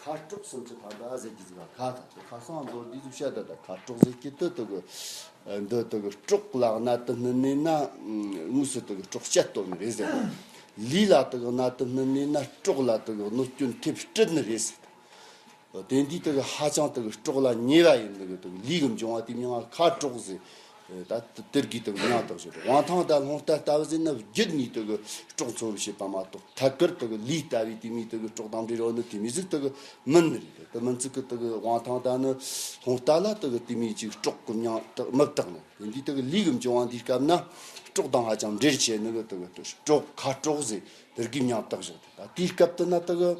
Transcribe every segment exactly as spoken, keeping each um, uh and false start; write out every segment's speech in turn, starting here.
ཁ་དཀྲོག་སུམ་ཅུ་ཐམ་པ་ཟེར་གྱི་ཟིག་ལ། ཁ་ད་དེ་ཁ་སང་མདོར་བསྡུས་ཟིག་བཤད་ད། ད་ཁ་དཀྲོག་ཟེར་གྱི་དུ་དུ་གི་འདི་དུ་གི་དཀྲོག་ལ་གནད་དུ་སྣུན་ནས་ན་དངོས་སུ་དུ་གི་དཀྲོག་བཤད་གཏོང་ནི་རེད་ཟེར། ལུས་ལ་དུ་གི་གནད་དུ་སྣུན་ནས་ན་དཀྲོག་ལ་དུ་གི་གནོད་སྐྱོན་ཐེབས་སྲིད་ནི་རེད་ཟེར། དེ་འདི་དུ་གི་ཧ་ཅང་དུ་གི་དཀྲོག་ལ་ཉེ་བ་ཡིན་ནི་གི་དུ་གི་ལུས་གི་འབྱུང་བ་དེ་མྱང་ང་ཁ་དཀྲོག་ཟེར། ད་དེར་གི་དུ་གི་མྱང་བཏགས་བྱེད། དབང་ཐང་དང་ལྷུང་ལྟ་ལྟ་བུ་ཟེར་ན་བརྒྱུད་ནས་དུ་གི་དཀྲོག་འཚོ་བྱེད་པ་མ་གཏོགས། ཐད་ཀར་དུ་གི་ལུས་ལྟ་བུའི་དེ་མོའི་དུ་གི་དཀྲོག་དང་འབྲེལ་ཡོད་ནི་དེ་མོའི་ཟིག་དུ་གི་མིན་ནི་རེད། དུ་མིན་ཚིག་གི་དུ་གི་དབང་ཐང་དང་ནི་ལྷུང་ལྟ་ལ་དུ་གི་དེ་མོའི་ཅིག་དཀྲོག་གི་མྱང་དུ་མི་བཏགས་ནི། དེ་འདི་དུ་གི་ལུས་གི་འབྱུང་བ་འདིའི་སྐབས་ན་དཀྲོག་དང་ཧ་ཅང་འབྲེལ་ཆེ་ནི་གི་དུ་གི་དུ་དཀྲོག་ཁ་དཀྲོག་ཟེར་དེར་གི་མྱང་བཏགས་བཞག། ད་དེའི་སྐབས་དུ་ན་དུ་གི་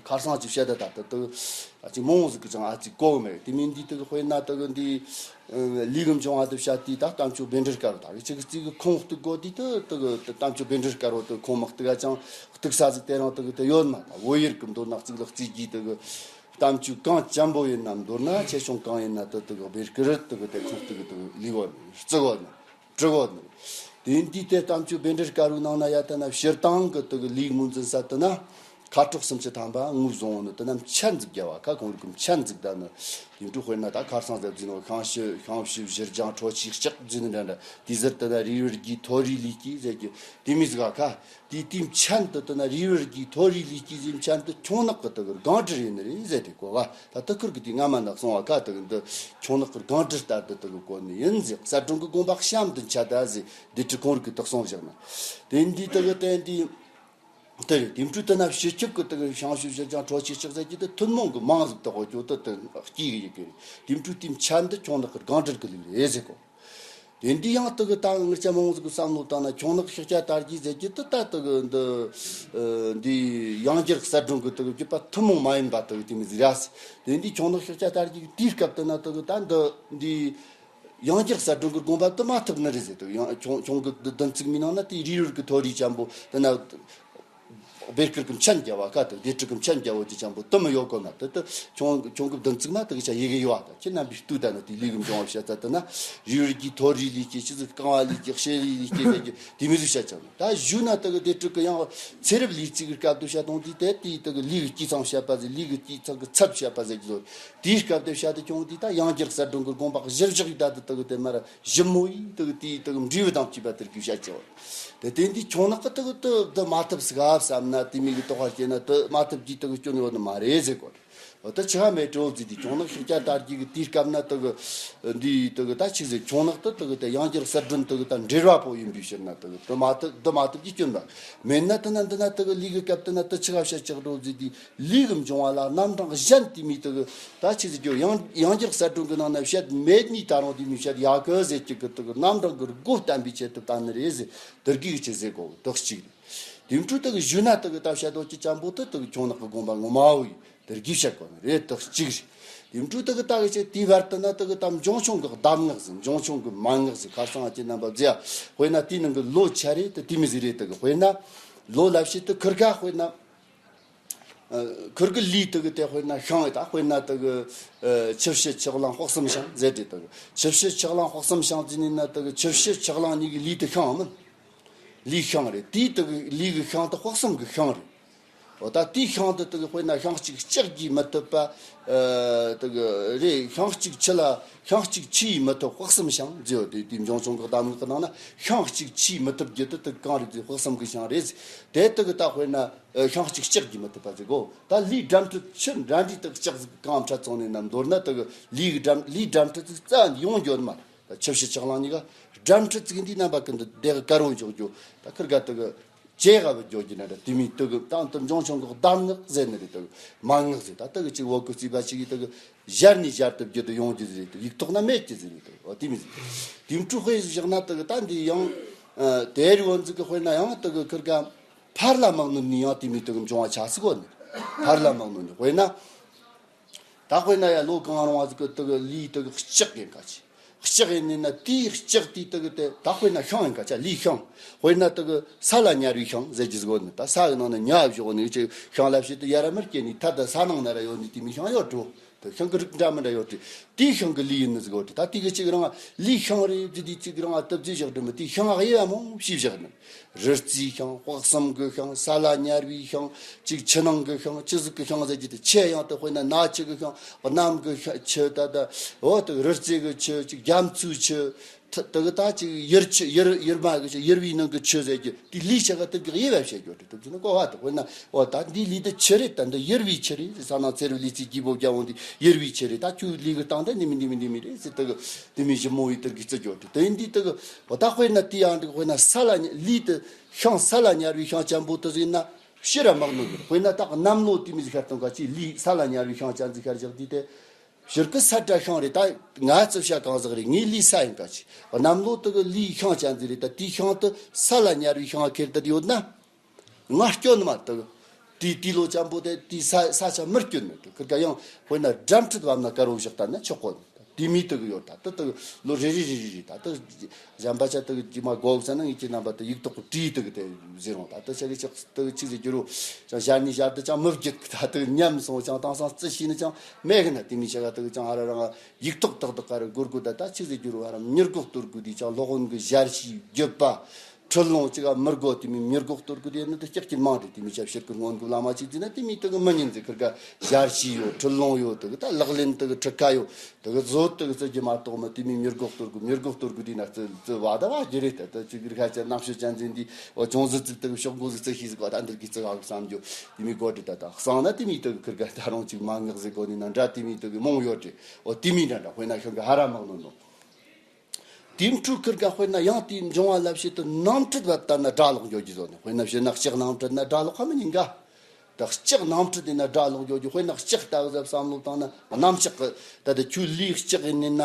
ཁ་སང་ཅིག་བཤད་ད། ད་ད་ད་ཅིག་མང་བོ་ཟིག་གི་ཅང་ཨ་ཅིག་གོ་མེད། དེ་མིན་འདི་དུ་གི་དཔེར་ན་དུ་གི་འདི་ལུས་གི་འབྱུང་བ་དུ་བཤད་དུས། ད་གཏམ་ཆོ་བཻ་ཌཱུརྱ་དཀར་པོ་ད་གི་ཅིག་གི་རྩིས་གི་ཁུང་གཏུག་གོ་དུས་དུ་དུ་གི་དུ་གཏམ་ཆོ་བཻ་ཌཱུརྱ་དཀར་པོ་དུ་ཁུང་མ་གཏུག་ག་ཅང་གཏུག་ས་ཟིག་དེ་རང་དུ་གི་དུ་ཡོད་མ། ད་བོད་ཡུལ་གི་མདོར་ན་རྩིས་ལ་རྩིས་གི་དུ་གི་གཏམ་ཆོ་གང་ཅན་པོ་ཡིན་ན། མདོར་ན་ཆེ་ཆུང་གང་ཡིན་ན་དུ་དུ་གི་བཻ་ཌཱུརྱ་དུ་གི་དེ་ཁུང་གཏུག་གི་དུ་གི་ལུས་གོ་ནི་རྩི་གོ་ནི། དྲི་བ་ནི། དེ་འདི་དེ་གཏམ་ཆོ་བཻ་ཌཱུརྱ་དཀར་པོའི་ནང་ན་ཡ་ད་ན་སྤྱིར་བཏང་གི་དུ་གི་ལུས་ངོས་འཛིན་ས་དུ་ན་ཁ་དཀྲོག་སུམ་ཅུ་ཐམ་པ་ངོས་བཟུང་བ་ནི་དུ་ན་མཆན་ཟིག་རྒྱབ་བ། ཁ་གོང་རིག་གི་མཆན་ཟིག་ད་ནི། དེ་འཕྲོ་དཔེར་ན་ད་ཁ་སང་ཟེར་རྒྱུ་ནོ་ཤིང་བྱི་ཤིང་བྱི་བཞུར་སྦྱངས་གྲོ་ཆས་ལྕགས་བརྫིས་ནི་འདྲ་འདྲ། དེ་ཟུར་དུ་ན་རུས་པར་རྒྱུས་མཐོ་རིས་ལུས་སྐྱེས་ཟེར་རྒྱུ་དེ་མོ་ཟིག་ག་ཁ། དེ་དེའི་མཆན་དུ་དུ་ན་རུས་པར་རྒྱུས་མཐོ་རིས་ལུས་སྐྱེས་ཟེར་མཆན་དུ་ཁྱུང་ནག་གི་དུ་གི་སྒང་དྲུག་ཡིན་ནི་རེད་ཟེར་དེ་གོ་བ། ད་དུ་ཁུར་གི་དེ་སྔ་མ་ན་གསུང་བ་ཁ་དུ་གི་འདི་ཁྱུང་ནག་གི་སྒང་དྲུག་ལྟར་དུ་དུ་གི་གོ་ནི་ཡིན་ཟེར། གསལ་སྒྲོན་གི་དགོངས་པ་གཤམ་དུ་འཆད་ད་ཟེར་སྡེ་ཁྲིད་ཁོང་རིག་གི་དུ་གསུང་བཞག་ན། དེ་འདི་དུ་གི་བསྟན་དེ་དེ་རེད། དེ་འཕྲོས་དུ་ན་སྤྱི་ཁྱབ་ཀྱི་དུ་གི་ཤིང་བྱི་བཞུར་སྦྱངས་གྲོ་ཆས་ལྕགས་ཟེར་རྒྱུ་དུ་ཐུན་མོང་གི་མིང་ཟིག་དུ་གོ་རྒྱུ་དུ་དུ་སྐྱེ་གི་ཡོད་གི་རེད། དེ་འཕྲོས་དེའི་མཆན་དུ་ཁྱུང་ནག་གི་སྒང་དྲུག་གི་ལུགས་རེད་ཟེར་གོ། དེ་འདི་ཡང་དུ་གི་ད་ངེད་ཅག་མང་ཟིག་གི་བསམ་བློ་བཏང་ན་ཁྱུང་ནག་ཤཱཀྱ་དར་རྒྱས་ཟེར་རྒྱུ་དུ་ད་དུ་གི་འདི་འདི་ཡང་རྒྱལ་གསལ་སྒྲོན་གི་དུ་གི་བརྒྱུད་པ་ཐུན་མོང་མ་ཡིན་པ་དུ་གི་དེ་མོ་ཟིག་རེད། དེ་འདི་ཁྱུང་ནག་ཤཱཀྱ་དར་རྒྱས་གི་དུས་སྐབས་དུ་ན་དུ་གི་ད་འདི་འདི་ཡང་རྒྱལ་གསལ་སྒྲོན་གི་དགོངས་པ་དུ་མ་ཐུབ་ནི་རེད་ཟེར། དུ་ཡང་ཁྱུང་ཁྱུང་གི་བདུན་ཚིགས་མའི་ནང་ན་དེ་རུས་པར་རྒྱུས་མཐོ་རིས་ཅན་པོ་དུ་ན། བཻ་ཌཱུརྱ་གི་མཆན་རྒྱབ་བ་ཁ་དུ་སྡེ་ཁྲིད་གི་མཆན་རྒྱབ་བོ་དེ་ཅན་པོ་དུ་མི་ཡོད་གོ་ན། དུ་དུ་ཁྱུང་ཁྱུང་གི་བདུན་ཚིགས་མ་དུ་གི་ཆ་ཡི་གེ་ཡོད་བ། ད་ཁྱེད་རྣམ་པའི་ལྟོས་ད་ནི་དེ་ལུས་གི་འབྱུང་བ་བཤད་ཚད་དུ་ན་རུས་པར་རྒྱུས་མཐོ་རིས་ལུས་སྐྱེས། ཆི་ཟིག་རྐང་བ་ལུས་སྐྱེས། ཕྱི་རིས་ལུས་སྐྱེས་ཟེར་རྒྱུ་དེ་མོ་ཟིག་བཤད་ཀྱང་། ད་གཞུག་ན་དུ་གི་སྡེ་ཁྲིད་གི་ཡང་ཚེ་རབས་ལུས་རྩིས་གི་སྐབས་དུ་བཤད་དོན་དེ་དེ་དེ་དུ་གི་ལུས་གི་དཀྱིལ་ཚང་བཤད་པ་ཟེར། ལུས་གི་དཀྱིལ་ཚང་གི་ཚབ་བཤད་པ་ཟེར་རྒྱུ་ཟོ། དེའི་སྐབས་དུ་བཤད་དུ་ཁྱུང་དེ་ད་ཡང་རྒྱལ་གསལ་སྒྲོན་གི་དགོངས་པ་གཞིར་བཞག་ཡི་ད་དུ་དུ་གི་དེ་མར་ཞིབ་མོ་ཡིས་དུ་གི་དེའི་དུ་གི་འབྲས་བུ་དང་བཅས་པ་དེར་གི་བཤད་ཀྱང་། དེ་དེ་འདི་ཁྱུང་ནག་གི་དུ་གི་དུ་དུ་མ་ཐུབ་ཟིག་ག་བསམ་ན་དེ་མོ་གི་དོགས་པ་སྐྱེས་ན་དུ་མ་ཐུབ་ཀྱི་དུ་གི་སྐྱོན་ཡོད་ནི་མ་རེད་ཟེར་གོ། འོ་ད་ཆི་ག་མེད་འགྲོ་ཟིག་དེ་ཁྱུང་ནག་ཤཱཀྱ་དར་རྒྱས་གི་དུས་སྐབས་ན་དུ་གི་འདི་དུ་གི་ད་ཆི་ཟེར། ཁྱུང་ནག་དུ་དུ་གི་དེ་ཡང་རྒྱལ་གསལ་སྒྲོན་དུ་གི་ད་འབྲེལ་བ་པོ་ཡིན་པའི་ཕྱིར་ན་དུ་གི་དུ་མ་ཐུབ་དུ་མ་ཐུབ་ཀྱི་སྐྱོན་པ་མེད་ན། དུ་ན་འདི་ན་དུ་གི་ལུས་གི་སྐབས་དུ་ན་དུ་ཆི་ག་བཤད་ཀྱང་འགྲོ་ཟིག་དེ། ལུས་གི་འབྱུང་བ་ལ་རྣམ་གྲངས་གཞན་དེ་མོ་དུ་གི་ད་ཆི་ཟེར་རྒྱུ། ཡང་ཡང་རྒྱལ་གསལ་སྒྲོན་གི་ནང་ན་བཤད་མེད་ནི་ད་རུང་དེ་མོ་བཤད་ཡག་གི་ཟེར་གྱི་གི་དུ་གི་རྣམ་གྲངས་གི་སྒོ་བསྟན་པའི་ཆེད་དུ་བཏང་ནི་རེད་ཟེར། དེར་གི་ཆི་ཟེར་གོ་དག་གཅིག་རེད། དེ་འཕྲོས་དུ་གི་གཞུག་ན་དུ་གི་ད་བཤད་དོ་ཅི་ཅན་པོ་དུ་དུ་གི་ཁྱུང་ནག་གི་དགོངས་པ་ངོ་མ་བོ་ཡིས་དེར་གི་བཤད་གོ་ནི་རེད། དག་གཅིག་རེད། དེ་འཕྲོས་དུ་གི་ད་གི་ཆེ་དེའི་བར་དུ་ན་དུ་གི་ད་འབྱུང་ཆུང་གི་གདམས་ངག་ཟེར། འབྱུང་ཆུང་གི་མན་ངག་ཟེར། ཁ་སང་ཨ་ཅེ་རྣམ་པ་མཛེས་ཡ། དཔེར་ན་དེའི་ནང་གི་ལོ་ཆ་རེ་དུ་དེ་མོ་ཟིག་རེད། དུ་གི་དཔེར་ན་ལོ་ལབ་བྱེད་དུ་ཁུར་ག་དཔེར་ན། ཨ། ཁུར་གི་ལུས་དུ་གི་དེ་དཔེར་ན་ཤིང་ཡོད་ད། དཔེར་ན་དུ་གི་ཨ་ཆུ་བྱི་ཆུ་གླང་དཔག་བསམ་ཤིང་ཟེར་དེ། དུ་གི་ཆུ་བྱི་ཆུ་གླང་དཔག་བསམ་ཤིང་ཟེར་ནི་ན་དུ་གི་ཆུ་བྱི་ཆུ་གླང་གཉིས་ཀྱི་ལུས་དུ་ཤིང་མིན། ལུས་ཤིང་རེད། དེའི་དུ་གི་ལུས་གི་ཤིང་དུ་དཔག་བསམ་གི་ཤིང་རེད། འོ་ད་དེའི་ཤིང་དུ་དུ་གི་དཔེར་ན་ཤིང་གཅིག་ལྕགས་ཀྱིས་མི་ཐུབ་པ། ཨ། དུ་གི་རེད། ཤིང་གཅིག་ཆུ་ལ་ཤིང་གཅིག་ཆུ་ཡིས་མི་ཐུབ་དཔག་བསམ་ཤིང་ཟེར་བ་དེ། དེའི་འབྱུང་ཆུང་གི་གདམས་ངག་གི་ནང་ན་ཤིང་གཅིག་ཆུ་ཡིས་མི་ཐུབ་རྒྱུ་དུ་དུ་གང་རེད་ཟེར། དཔག་བསམ་གི་ཤིང་རེད་ཟེར། དེ་དུ་གི་ད་དཔེར་ན། ཨ། ཤིང་གཅིག་ལྕགས་ཀྱིས་མི་ཐུབ་པ་ཟེར་གོ། ད་ལུས་འགྲམ་ཁྲོད་ཆུ་འདྲ་འདྲའི་དག་ལྕགས་ཟིག་གང་འཕྲད་སོང་ནས་ན། མདོར་ན་དག་ལུས་ཀྱི་འགྲམ་ལུས་འགྲམ་ཁྲོད་ཅིག་རྩ་ཡོང་རྒྱུ་ནི་མ་རེད། ད་ཆུ་བྱི་ཆུ་གླང་གཉིས་ཀ་འགྲམ་ཁྲོད་ཅིག་འདི་རྣམ་པ་ཀུན་ཏུ་བདེ་གི་དཀར་བོ་འཇོག་རྒྱུ། ད་ཁུར་ག་དག་ཇེ་དགའ་བུ་འཇོག་རྒྱུ་ན་འདྲ། དེ་མིན་དག་དང་དུ་འབྱུང་ཆུང་གི་གདམས་ངག་ཟེར་ནི་རེད། དག་མན་ངག་ཟེར། ད་དག་ཅིག་བོད་ཀྱི་རྩིས་པ་ཅིག་གིས་དག་ཞར་ནས་ཞར་དུ་བརྒྱུད་དུ་ཡོང་རྒྱུ་ཟེར། དག་ཡིག་ཐོག་ན་མེད་ཀྱི་ཟེར་ནི་དག་འོ་དེ་མིན་ཟེར། དེ་འཕྲོ་དཔེ་བཞག་ན་དག་ད་འདི་ཡང་ཨ་དེ་རི་བོ་འཛུགས་ཀྱི་དཔེར་ན་ཡང་དག་ཁུར་ག་ཕར་ལ་མ་གནོན་ནས་ཡང་དེ་མོ་དག་འབྱུང་བ་ཆགས་སྲིད་གོ་ནི། ཕར་ལ་མ་གནོན་ནས། དཔེར་ན། ད་དཔེར་ན་ཡ་ལོ་གང་རུང་བ་ཟིག་གི་དག་ལུས་དག་ལྕགས་ཡིན་ག་ཅི། ལྕགས་ཡིན་ནི་ན་དེའི་ལྕགས་དེའི་དག་དེ་ད་དཔེར་ན་ཤིང་ཡིན་ག་ཅི། ལུས་ཤིང་། དཔེར་ན་དག་ས་ལ་ཉར་བའི་ཤིང་ཟེར་རྒྱུ་ཟིག་གོ་ནི། ད་ས་གི་ནང་ན་ཉར་བཞག་ནི་ཅིག་ཤིང་ལ་བྱེད་དུ་ཡ་ར་མར་སྐྱེས་ནི། ད་ད་ས་ནང་ན་ར་ཡོད་ནི་དེ་མོ་ཤིང་ཡོད་འགྲོ། དེ་ཤིང་གི་རིགས་འདྲ་མི་འདྲ་ཡོད་དེ། དེའི་ཤིང་གི་ལུས་ཡིན་ནི་ཟིག་ཡོད་དེ། ད་དེ་གི་གཅིག་རང་ལུས་ཤིང་རེད་ཟེར་དེ། གཅིག་རང་སྟབས་བདེ་བཞག་དྲི་མི་དེའི་ཤིང་དབྱེ་བ་མང་པོ་ཞིག་བཞག་ནི། རི་རྩིའི་ཤིང་། དཔག་བསམ་གི་ཤིང་། ས་ལ་ཉར་བའི་ཤིང་། གཅིག་ཆུ་ནང་གི་ཤིང་། ཅི་ཟིག་གི་ཤིང་ཟེར་རྒྱུ་དེ། ཆུ་ཡང་དེ་དཔེར་ན་ནགས་ཆུ་གི་ཤིང་། གནམ་གི་ཤིང་། ཆུ་ད་ད་འོ་དེ་རི་རྩེ་གི་ཆུ། གཅིག་རྒྱ་མཚོའི་ཆུ། ད་དེ་གི་ད་ཅིག་ཡུར་ཆུ། ཡུར་ཡུར་མ་གི་ཆུ། ཡུར་བའི་ནང་གི་ཆུ་ཟེར་རྒྱུ་དེ། ལུས་ཆ་ག་དེ་གི་དབྱེ་བ་བྱེད་རྒྱུ་དེ། དེ་ཚོ་ནི་གོ་བ་དེ། དཔེར་ན་འོ་ད་འདིའི་ལུས་དེ་ཆུ་རེད། ད་འདི་ཡུར་བའི་ཆུ་རེད་ཟེར་ན། ཚེ་རབས་ལུས་རྩལ་རྒྱལ་པོ་རྒྱལ་པོ་འདི་ཡུར་བའི་ཆུ་རེད། ད་ཁྱོའི་ལུས་གི་སྟེང་དེ་འདི་མི་འདི་མི་འདི་མི་རེད་ཟེར། དེ་གི་དེ་མི་ཞིབ་མོ་བའི་དེ་གི་བརྩི་རྒྱུ་དེ། དེ་ཡིན་དུས་དེ་གི་འོ་ད་དཔེར་ན་དེ་ཡང་འདི། དཔེར་ན་ས་ལ་ཉ་ལུས་དེ་ཤིང་ས་ལ་ཉར་བའི་ཤིང་ཅན་པོ་དེ་ཟིག་ཡིན་ན་ཕྱིར་ར་མི་གནོད་གི། དཔེར་ན་ད་གནམ་ལོ་དེ་མི་ཟིག་ཤར་བཏང་ག་ཅིག་ལུས་ས་ལ་ཉར་བའི་ཤིང་ཅན་ཟིག་ཤར་བཞག་དུས་དེ། ཕྱིར་གི་ས་བཀྲ་ཤིང་རེད། ད་ང་རྩི་བྱ་གང་ཟག་རེད། ངའི་ལུས་ས་ཡིན་ག་ཅིག། གནམ་ལོ་དེ་གི་ལུས་ཤིང་ཅན་ཟིག་རེད། ད་དེའི་ཤིང་དེ་ས་ལ་ཉར་བའི་ཤིང་ཁྱེར་དེ་ཡོད་ན། ང་སྐྱོན་མ་དེ་གི་དེའི་དེའི་ལོ་ཅན་པོ་དེ་དེའི་ས་ས་ཆ་མི་སྐྱོན་ནི་དེ། ཁིར་ག་ཡང་དཔེར་ན་སྒྲ་ཕྲད་བབ་ན་དཀར་བོ་བཞག་ད་ན་ཆོག་གོ། དེ་མི་དེ་གི་ཡོད། ད་དེ་དེ་གི་ལོ་རེ་རེ་རེ་རེ་རེ་ད་དེ་གཞན་པ་ཆ་དེ་གི་རྗེས་མ་གོ་བ་ས་ན་ངས་ཁྱེད་རྣམ་པ་དེ་ཡིག་ཐོག་གི་བྲིས་དེ་གི་དེ་ཟེར་རུང་། ད་དེ་ཆ་གི་ཆག་དེ་གི་ཆི་ཟེར་རྒྱུ་རུ་ཅང་ཞར་ནས་ཞར་དུ་ཅང་མི་བརྒྱུད་གི། ད་དེ་གི་ཉམས་སོང་ཅང་དེང་སང་རྩི་ཤེས་ནི་ཅང་མེད་གི་ན། དེ་མི་ཆ་ག་དེ་གི་ཅང་ཧ་ར་རང་ཡིག་ཐོག་ཏག་ཏག་ག་རེ་སྒོར་དགོས། ད་ད་ཆི་ཟེར་རྒྱུ་རུ་ཧ་ར་མྱུར་མགོ་གཏོར་དགོས་དེ། ཅང་སློབ་དཔོན་གི་ཞལ་བཞེས་བརྒྱུད་པ། ཁྲིད་ལུང་གཅིག་ག་མི་དགོས། དེ་མི་མྱུར་མགོ་གཏོར་དགོས་དེ་ནི་དེ་སྐྱག་གི་མང་རེད། དེ་མི་ཆ་ཕྱིར་གི་སྔོན་གི་བླ་མ་གཅིག་ཟེར་ན་དེ་མི་དེ་གི་མི་ཉན་ཟེར། ཁིར་ག་ཞལ་བཞེས་ཡོད། ཁྲིད་ལུང་ཡོད། དེ་གི་ད་ལག་ལེན་དེ་གི་ཁྲིད་ཀ་ཡོད། དེ་གི་བཟོ་དེ་གི་རྩི་རྒྱུ་མ་གཏོགས་མི། དེ་མི་མྱུར་མགོ་གཏོར་དགོས། མྱུར་མགོ་གཏོར་དགོས་དེ་ན་རྩི་རྩི་བ་ད་བ་རྒྱུ་རེད། ད་ད་ཅིག་རིག་ཁ་ཅན་རྣམ་དཔྱོད་ཅན་ཟེར་འདི་འོ་ཅུང་ཟད་ཙིག་དེ་གི་ཤོག་མགོ་ཟིག་རྩི་ཤེས་ཟིག་གོ། ད་འདི་གི་རྩི་ག་གི་བསམ་རྒྱུ་དེ་མི་དགོས་རེད། ད་ད་གསང་ན་དེ་མི་དེ་གི་ཁིར་ག་ད་རུང་ཅིག་མ་ངག་ཟིག་གོ་ནི་ན་འདྲ། དེ་མི་དེ་གི་མང་ཡོད་རེད། འོ་དེ་མི་འདྲ་འདྲ། དཔེར་ན་ཤིང་གི་ཧ་ར་མ་གནོད་ནོ། དེའི་འཕྲོས་ཁིར་ག་དཔེར་ན་ཡང་དེའི་འབྱུང་བ་ལ་བྱེད་དུ་ནམ་ཕྲུད་པ་ལྟར་ན་སྒྲ་ལོག་འགྱོ་རྒྱུ་བཟོ་ནས། དཔེར་ན་བྱས་ན་ལྕགས་ནམ་ཕྲུད་ན་སྒྲ་ལོག་ག་མི་ཉན་ག། ད་ལྕགས་ནམ་ཕྲུད་དེ་ན་སྒྲ་ལོག་འགྱོ་རྒྱུ། དཔེར་ན་ལྕགས་ལྟ་བུ་ཟབ་བསམ་བློ་བཏང་ན་གནམ་ལྕགས་ཀྱི་ད་ལྟ་ཁྱོད་ལུས་ལྕགས་ཡིན་ནི་ན།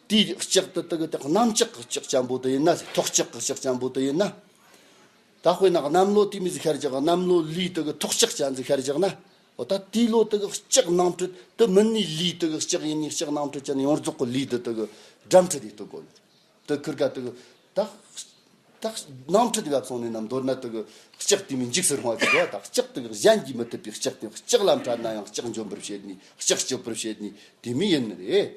དེའི་ལྕགས་དེ་དེ་གི་དེ་གནམ་ལྕགས་ཀྱི་ལྕགས་ཅན་པོ་དེ་ཡིན་ན། ཐོག་ལྕགས་ཀྱི་ལྕགས་ཅན་པོ་དེ་ཡིན་ན། ད་དཔེར་ན་གནམ་ལོ་དེ་མི་ཟིག་ཤར་བཞག། གནམ་ལོ་ལུས་དེ་གི་ཐོག་ལྕགས་ཅན་ཟིག་ཤར་བཞག་ན། འོ་ད་དེའི་ལོ་དེ་གི་ལྕགས་ནམ་ཕྲུད་དེ་མི་ནི་ལུས་དེ་གི་ལྕགས་ཡིན་ནི། ལྕགས་ནམ་ཕྲུད་ཅན་ཡོངས་རྫོགས་གི་ལུས་དེ་དེ་གི་སྒྲ་ཕྲད་དེ་གཏོད་དགོས་ནི། དེ་ཁིར་ག་དེ་གི་ད་ད་ནམ་ཕྲུད་དེ་ག་སོང་ནས་ནམ་མདོར་ན་དེ་གི་ལྕགས་དེ་མི་འཇིགས་སུ་རུང་བ་ཟིག་གོ། ད་ལྕགས་དེ་གི་གཞན་གྱིས་མི་ཐུབ་པའི་ལྕགས་དེ། ལྕགས་ལ་འཕྲད་ན་ཡང་ལྕགས་འཇོམས་པར་བྱེད་ནི། ལྕགས་སྐྱོབ་པར་བྱེད་ནི། དེ་མི་ཡིན་ནི་རེད།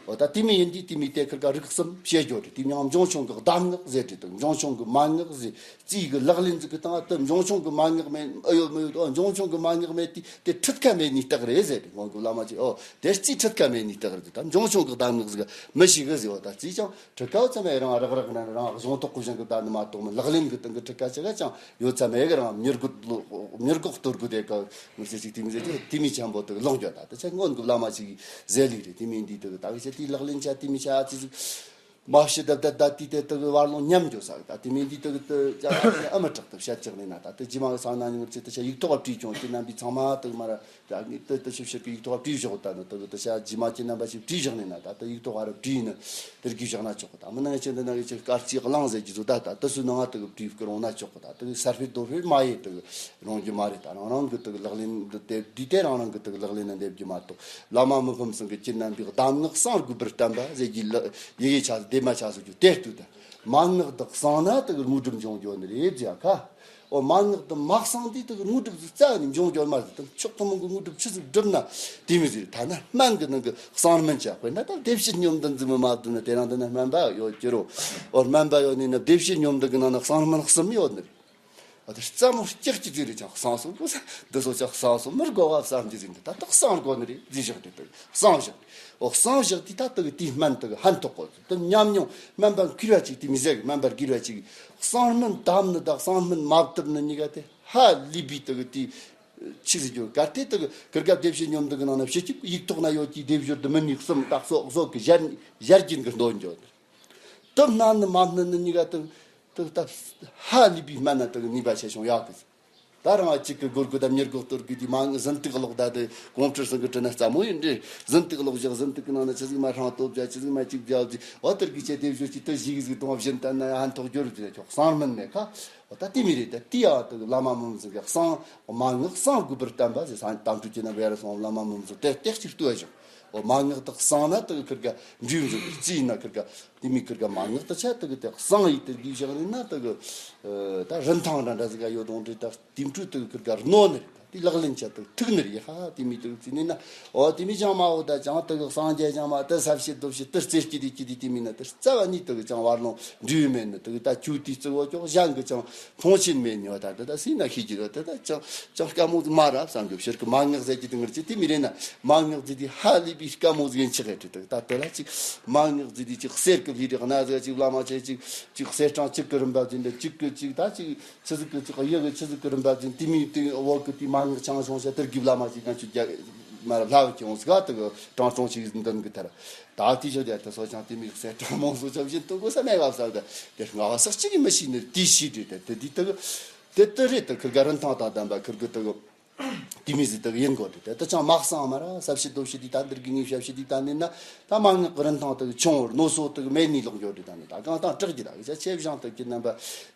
འོ་ད་དེ་མི་ཡིན་དུས་དེ་མི་དེ་ཁིར་ག་རིགས་གསུམ་བཤད་རྒྱུ་རེད། དེ་མྱང་འབྱུང་ཆུང་གི་གདམས་ངག་ཟེར་རེད། དེ་འབྱུང་ཆུང་གི་མན་ངག་ཟེར། རྩིས་གི་ལག་ལེན་ཟིག་གི་སྟེང་དེ་འབྱུང་ཆུང་གི་མན་ངག་མེད། ཨ་ཡོད་མི་ཡོད། འོ་འབྱུང་ཆུང་གི་མན་ངག་མེད་དུས་དེ་ཁྲིད་ཁ་མེད་ནི་རྟགས་རེད་ཟེར་རེད། སྔོན་གི་བླ་མ་ཅིག་འོ་དེ་རྩིས་ཁྲིད་ཁ་མེད་ནི་རྟགས་རེད། ད་འབྱུང་ཆུང་གི་གདམས་ངག་ཟིག་མི་ཤེས་གི་ཟེར། འོ་ད་རྩིས་ཀྱང་ཁྲིད་ཁ་བོ་ཚང་མས་རང་རག་རག་ན་རང་གཞུང་ཐོག་གི་བཞིན་གི་ད་ནི་མ་གཏོགས་མི་ལག་ལེན་གི་སྟེང་གི་ཁྲིད་ཁ་ཅིག་ག་ཅང་ཡོད་ཚ་མེད་གི། རང་མྱུར་མགོ་མྱུར་མགོ་གཏོར་དགོས་དེ་ག་མི་ཚེ་ཅིག་དེ་མི་ཚེ་ཅིག་དེ་མི་ཆེན་པོ་དེ་ལོག་འགྱོ། ད་དེ་ཆ་སྔོན་གི་བླ་མ་ཅིག་གི་ཟེར་ལིག་རེད། དེ་མིན་འདི་དེ་གི་ད་གི་ཆ་དེའི་ལག་ལེན་ཆ་དེ་མི་ཆ་ཨ་ཙི་ཟིག་མ་བྱེད་ད་ད་ད་དེ་དེ་དེ་གི་བར་ལོང་ཉམས་འགྱོ་ས་གི། ད་དེ་མིན་འདི་དེ་གི་དེ་ཅ་ཨ་མི་དྲག་ཏུ་བཤད་ཅིག་ནས་ན། ད་དེ་རྗེས་མ་གི་སང་ན་ཉིན་ཚེ་དེ་ཆ་ཡིག་ཐོག་བྲིས་ཀྱང་དེ་རྣམ་པའི་ཚང་མ་དེ་གི་མ་ར། ད་ངས་ད་ད་ཞིབ་ཞིབ་ཀྱི་ཡིག་ཐོག་བྲིས་བཞག། ད་ནི་ད་ད་ཤ་རྗེས་མ་ཁྱེད་རྣམ་པ་ཞིག་བྲིས་བཞག་ནས་ན། ད་ད་ཡིག་ཐོག་ར་བྲིས་ནི་དེར་གིས་བཞག་ན་ཆོག་གི། ད་མི་ནང་ཁྱེད་འདི་ནང་གི་ཅིག་དཀར་རྩིས་གླང་ཟེར་གྱི་བཟོ། ད་ད་ད་སུ་ནང་ང་ད་བྲིས་ཀྱི་རུང་ན་ཆོག་གི། ད་ད་གསར་སྤེལ་རྡོ་སྤེལ་མ་ཡེ་ད་རུང་རྒྱུ་མ་རེད། ད་རང་རང་གི་ད་ལག་ལེན་འདི་དེ་འདི་དེ་རང་རང་གི་ད་ལག་ལེན་ན་འདེབས་རྒྱུ་མ་གཏོགས། བླ་མ་མི་ཕམ་ཚང་གི་ཁྱེད་རྣམ་པའི་གདམས་ངག་གསང་དགོས་པར་བསྟན་པ་ཟེར་གྱི་ལ་ཡི་གེ་ཆ་ལྡེབ་མ་ཆ་སོགས་ཀྱི་དེར་ལྟོས། ད་མན་ངག་དག་གསང་ན་ད་དངོས་གྲུབ་འབྱུང་རྒྱུ་ནི་རེད་ཟེར་ཡ་ཁ། འོ་མན་ངག་དེ་མ་གསང་དུས་དེ་གི་དངོས་གྲུབ་ཟིག་རྩ་ནས་འབྱུང་རྒྱུ་མ་རེད། དེ་མཆོག་ཐུན་མོང་གི་དངོས་གྲུབ་ཆི་ཟིག་སྒྲུབ་ན་དེ་མི་ཟིག་རེད། ཐ་ན་སྨན་གི་ནང་གི་གསང་སྨན་བྱ། དཔེར་ན་ད་བདེ་གཤེགས་སྙོམས་འདུན་ཟིག་མི་མ་བསྡུ་ན་དེ་རིང་འདི་ན་སྨན་པ་ཡོད་ཀྱི་རོ། འོ་སྨན་པ་ཡོད་ནི་ན་བདེ་གཤེགས་སྙོམས་འདུན་གི་ནང་ན་གསང་སྨན་གསུམ་ཡོད་ནི་རེད། འོ་དེ་རྩ་མོ་སྐྱག་གི་ཟིག་རེད། ཅང་གསང་སོང་གོ་ས་འདི་ཚོ་ཅང་གསང་སོང་མི་དགོ་བ་བསམ་གྱི་ཟིག་འདི་ད་ད་གསང་དགོ་ནི་རེད་ཟིག་བཞག་དེ་དེ་གསང་བཞག་འོ་གསང་བཞག་དེ་ད་དེ་གི་དེའི་སྨན་དེ་གི་ཕན་ཐོགས་གོ། དེ་ཉམས་མྱོང་སྨན་པ་མཁས་པ་ཅིག་དེ་མི་ཟེར་གི། སྨན་པ་མཁས་པ་ཅིག་གསང་སྨན་བཏབ་ནི་དང་གསང་སྨན་མ་བཏབ་ནི་གཉིས་ཀ་དེ་ཧ་ལས་པའི་དེ་གི་དེ་ཆི་ཟེར་རྒྱུ། གལ་ཏེ་དེ་གི་ཁིར་ག་བདེ་གཤེགས་སྙོམས་འདུན་གི་ནང་ན་ཕྱི་ཁྱིམ་ཡིག་ཐོག་ན་ཡོད་ཀྱི་སྡེབ་སྦྱོར་དེ་མི་ནུས་གསུམ་དག་སོགས་སོགས་ཀྱི་ཞལ་ཞལ་གྱིས་འདི་འདོན་རྒྱུ། དེ་སྣ་ནི་མ་སྣ་ནི་གཉིས་ཀ་དེ་དེ་ད་ཧ་ལས་པའི་སྨན་ན་དེ་གི་ནུས་པ་ཆེ་ཆུང་ཡག་གི། ད་རང་ཨ་གཅིག་གི་སྒོར་གོ་ད་མྱུར་གོ་གཏོར་གི་དེ་མ་ཟིན་ཏིག་ལོག་ད་དེ་གོང་ཁྲི་སང་གི་དྲི་ན་རྩ་མོ་ཡིན་འདྲི། ཟིན་ཏིག་ལོག་བཞག་ཟིན་ཏིག་གི་ནང་ན་ཆི་ཟིག་མ་ཧྲང་ཏོ་བྱ་ཆི་ཟིག་མ་གཅིག་བྱ་ཟིག་འོ་དེར་གི་ཆེ་དེ་བཞོ་གཅིག་དེ་ཞིག་ཟིག་གཏོང་བཞིན་ད་ན་ཧན་ཐོག་འགྱུར་ཟིག་ཆོག་གསང་སྨན་མེད་ཁ། འོ་ད་དེ་མི་རེད། ད་དེ་ཡང་དེ་བླ་མ་མུན་ཟིག་གི་གསང་མ་ངག་གསང་དགོས་པར་བསྟན་པ་ཟེར་ས་དམ་ཆོས་ཀྱི་ན་བེ་ར་སོང་བླ་མ་མུན་ཟིག་དེ་ཏེག་ཅིག་ལྟོས་བཞག་འོ་མ་ངག་དེ་གསང་ན་དེ་གི་ཁིར་ག་འབྲུ་འཛིན་པའི་རྩིས་ན་ཁིར་ག་དེ་མི་ཁིར་ག་མ་ངག་དེ་ཆ་དེ་གི་དེ་གསང་ཡིག་དེ་གི་བཞག་ནི་ན་དེ་གི་ད་རིན་ཐང་འདྲ་འདྲ་ཟིག་ག་ཡོད་དོང་དེ་ད་དེ་འཕྲུལ་དེ་གི་ཁིར་ག་རྣོ་ནི་རེད། དེ་ལག་ལེན་བྱ་དུ་ཐུག་ནི་རེད་ཧ། དེ་མི་དུ་ཚིག་ནི་ན། འོ་དེ་མི་ཅང་མ་འོ་ད་ཅང་དུ་སངས་རྒྱས་ཅང་མ་དུ་ས་བྱེད་དུ་བྱེད་དུ་རྩེ་སྐྱིད་དེ་སྐྱིད་དེ་དེ་མི་ན་དུ་རྩ་བ་ནི་དུ་ཅང་བར་ལོང་འདྲུས་མེད་ནི་དུ་ད་ཆུ་དེ་རྩི་བོ་ཅོག་གཞན་གི་ཅང་མཐོང་ཆེན་མེད་ཉོ་ད་དུ་ད་སྲིད་ན་ཤེས་ཀྱི་རོ་དུ་ད་ཅང་ཅང་དཀའ་མོ་མ་ར་བསམ་རྒྱུ་ཕྱིར་གི་མ་ངག་ཟེར་གྱི་དུ་ངར་ཅི་དེ་མི་རེད་ན་མ་ངག་ཟེར་དེ་ཧ་ལས་པའི་དཀའ་མོ་ཟིག་ཡིན་ཆི་ཧེ་དུ་ད་དུ་ལ་ཅིག་མ་ངག་ཟེར་དེ་ཅིག་གསེར་གི་ལི་རེག་ན་ཟེར་ཅིག་བླ་མ་ཆེ་ཅིག་ཅིག་གསེར་སྲང་གཅིག་གི་རིམ་པ་ཟིན་དུ་གཅིག་གི་ཅིག་ད་ཅིག་ཆི་ཟིག་གི་ཅིག་གཡུ་གི་ཆི་ཟིག་གི་རིམ་པ་ཟིན་དེ་མིན་དེ་འོག་གི་དེ་མ་ངག་ཆང་སོང་ཤ་དེར་གི་བླ་མ་ཅིག་གང་ཆུ་རྒྱ་མ་ར་ལྷ་བ་ཀྱི་འོང་ཟིག་དེ་གི་དྲང་དྲང་ཞིག་འདོན་གི་ཐར། ད་དེ་ཞོ་རྒྱ་དེ་སོ་ཅང་དེ་མིག་སེ་དྲང་མོ་སོ་ཅང་བཞིན་དུ་གོ་ས་མེད་བབ་ས་དེ་དེ་ང་བ་སག་ཅིག་གི་མི་ཤི་ནི་དེ་ཤི་དེ་དེ་དེ་དེ་དེ་དེ་དེ་རེད་དེ་ཁིར་ག་རིན་ཐང་དང་ལྡན་པ་ཁིར་གི་དེ་གི་དེ་མི་ཟིག་དག་ཡིན་དགོས་ཏེ་དེ་ལྟ་ཅང་མ་གསང་མ་ར་ས་བྱི་དོ་བྱི་དེ་ད་འདིར་གི་ངའི་ཞབས་ཕྱི་དེ་ད་ནི་ན་ད་མ་ངག་གི་རིན་ཐང་དག་ཆུང་བར་རྣོ་སོ་དག་མེད་ནི་ལོག་འགྱོ་དེ་ད་ནི་ད་གང་དང་སྐྲག་གི་ད་གི་ཆ་ཆེ་བཞང་དག་གི་རྣམ་པ་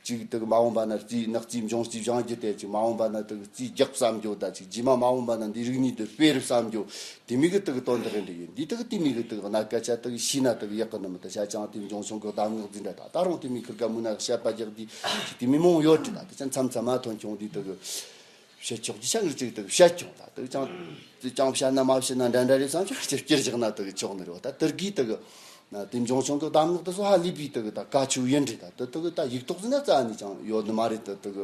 ཅིག་དག་མ་འོངས་པ་ན་རྩིས་ནག་རྩིས་འབྱུང་རྩིས་བཞང་རྒྱུ་དེ་ཅིག་མ་འོངས་པ་ན་དག་རྩིས་རྒྱག་བསམ་རྒྱུ་ད་ཅིག་རྗེས་མ་མ་འོངས་པ་ན་འདི་རིག་གནས་དེ་སྤེལ་བསམ་རྒྱུ་དེ་མི་གི་དག་དོན་དག་འདྲ་ཡིན། འདི་དག་དེ་མི་གི་དག་ན་སྐད་ཆ་དག་ཤི་ན་དག་ཡག་གི་ནི་མི་ད་ཆ་ཅང་དེ་འབྱུང་ཆུང་གི་གདམས་ངག་འཛིན་འདྲ་ད་ད་རུང་དེ་མི་ཁིར་ག་མུ་ན་བཤད་པ་རྒྱག་དེ་དེ་མི་མང་ཡོད་དྲི་ད་དེ་ཅང་མཚམས་མཚམས་མ་ཐོན་ཆུང་དེ་དག་བཤད་ཆོག་རྒྱུ་ཆ་ངར་ཅིག་དག་བཤད་ཆོག་ད་དག་ཅང་དེ་ཅང་བཤད་ན་མ་བཤད་ན་འདྲ་འདྲ་རེད་བསམ་ཆོག་ཅིག་སྐྱེར་བཞག་ན་དག་ཆོག་ནི་རེད་བ། ད་དེར་གི་དག་ན་དེ་འབྱུང་ཆུང་གི་གདམས་ངག་དེ་སོ་ཧ་ལས་པའི་དག་ད་བཀའ་ཆོས་ཡིན་རེད། ད་དེ་དག་ད་ཡིག་ཐོག་ཟིན་ན་རྩ་ནས་ཅང་ཡོད་ནི་མ་རེད། དེ་དག་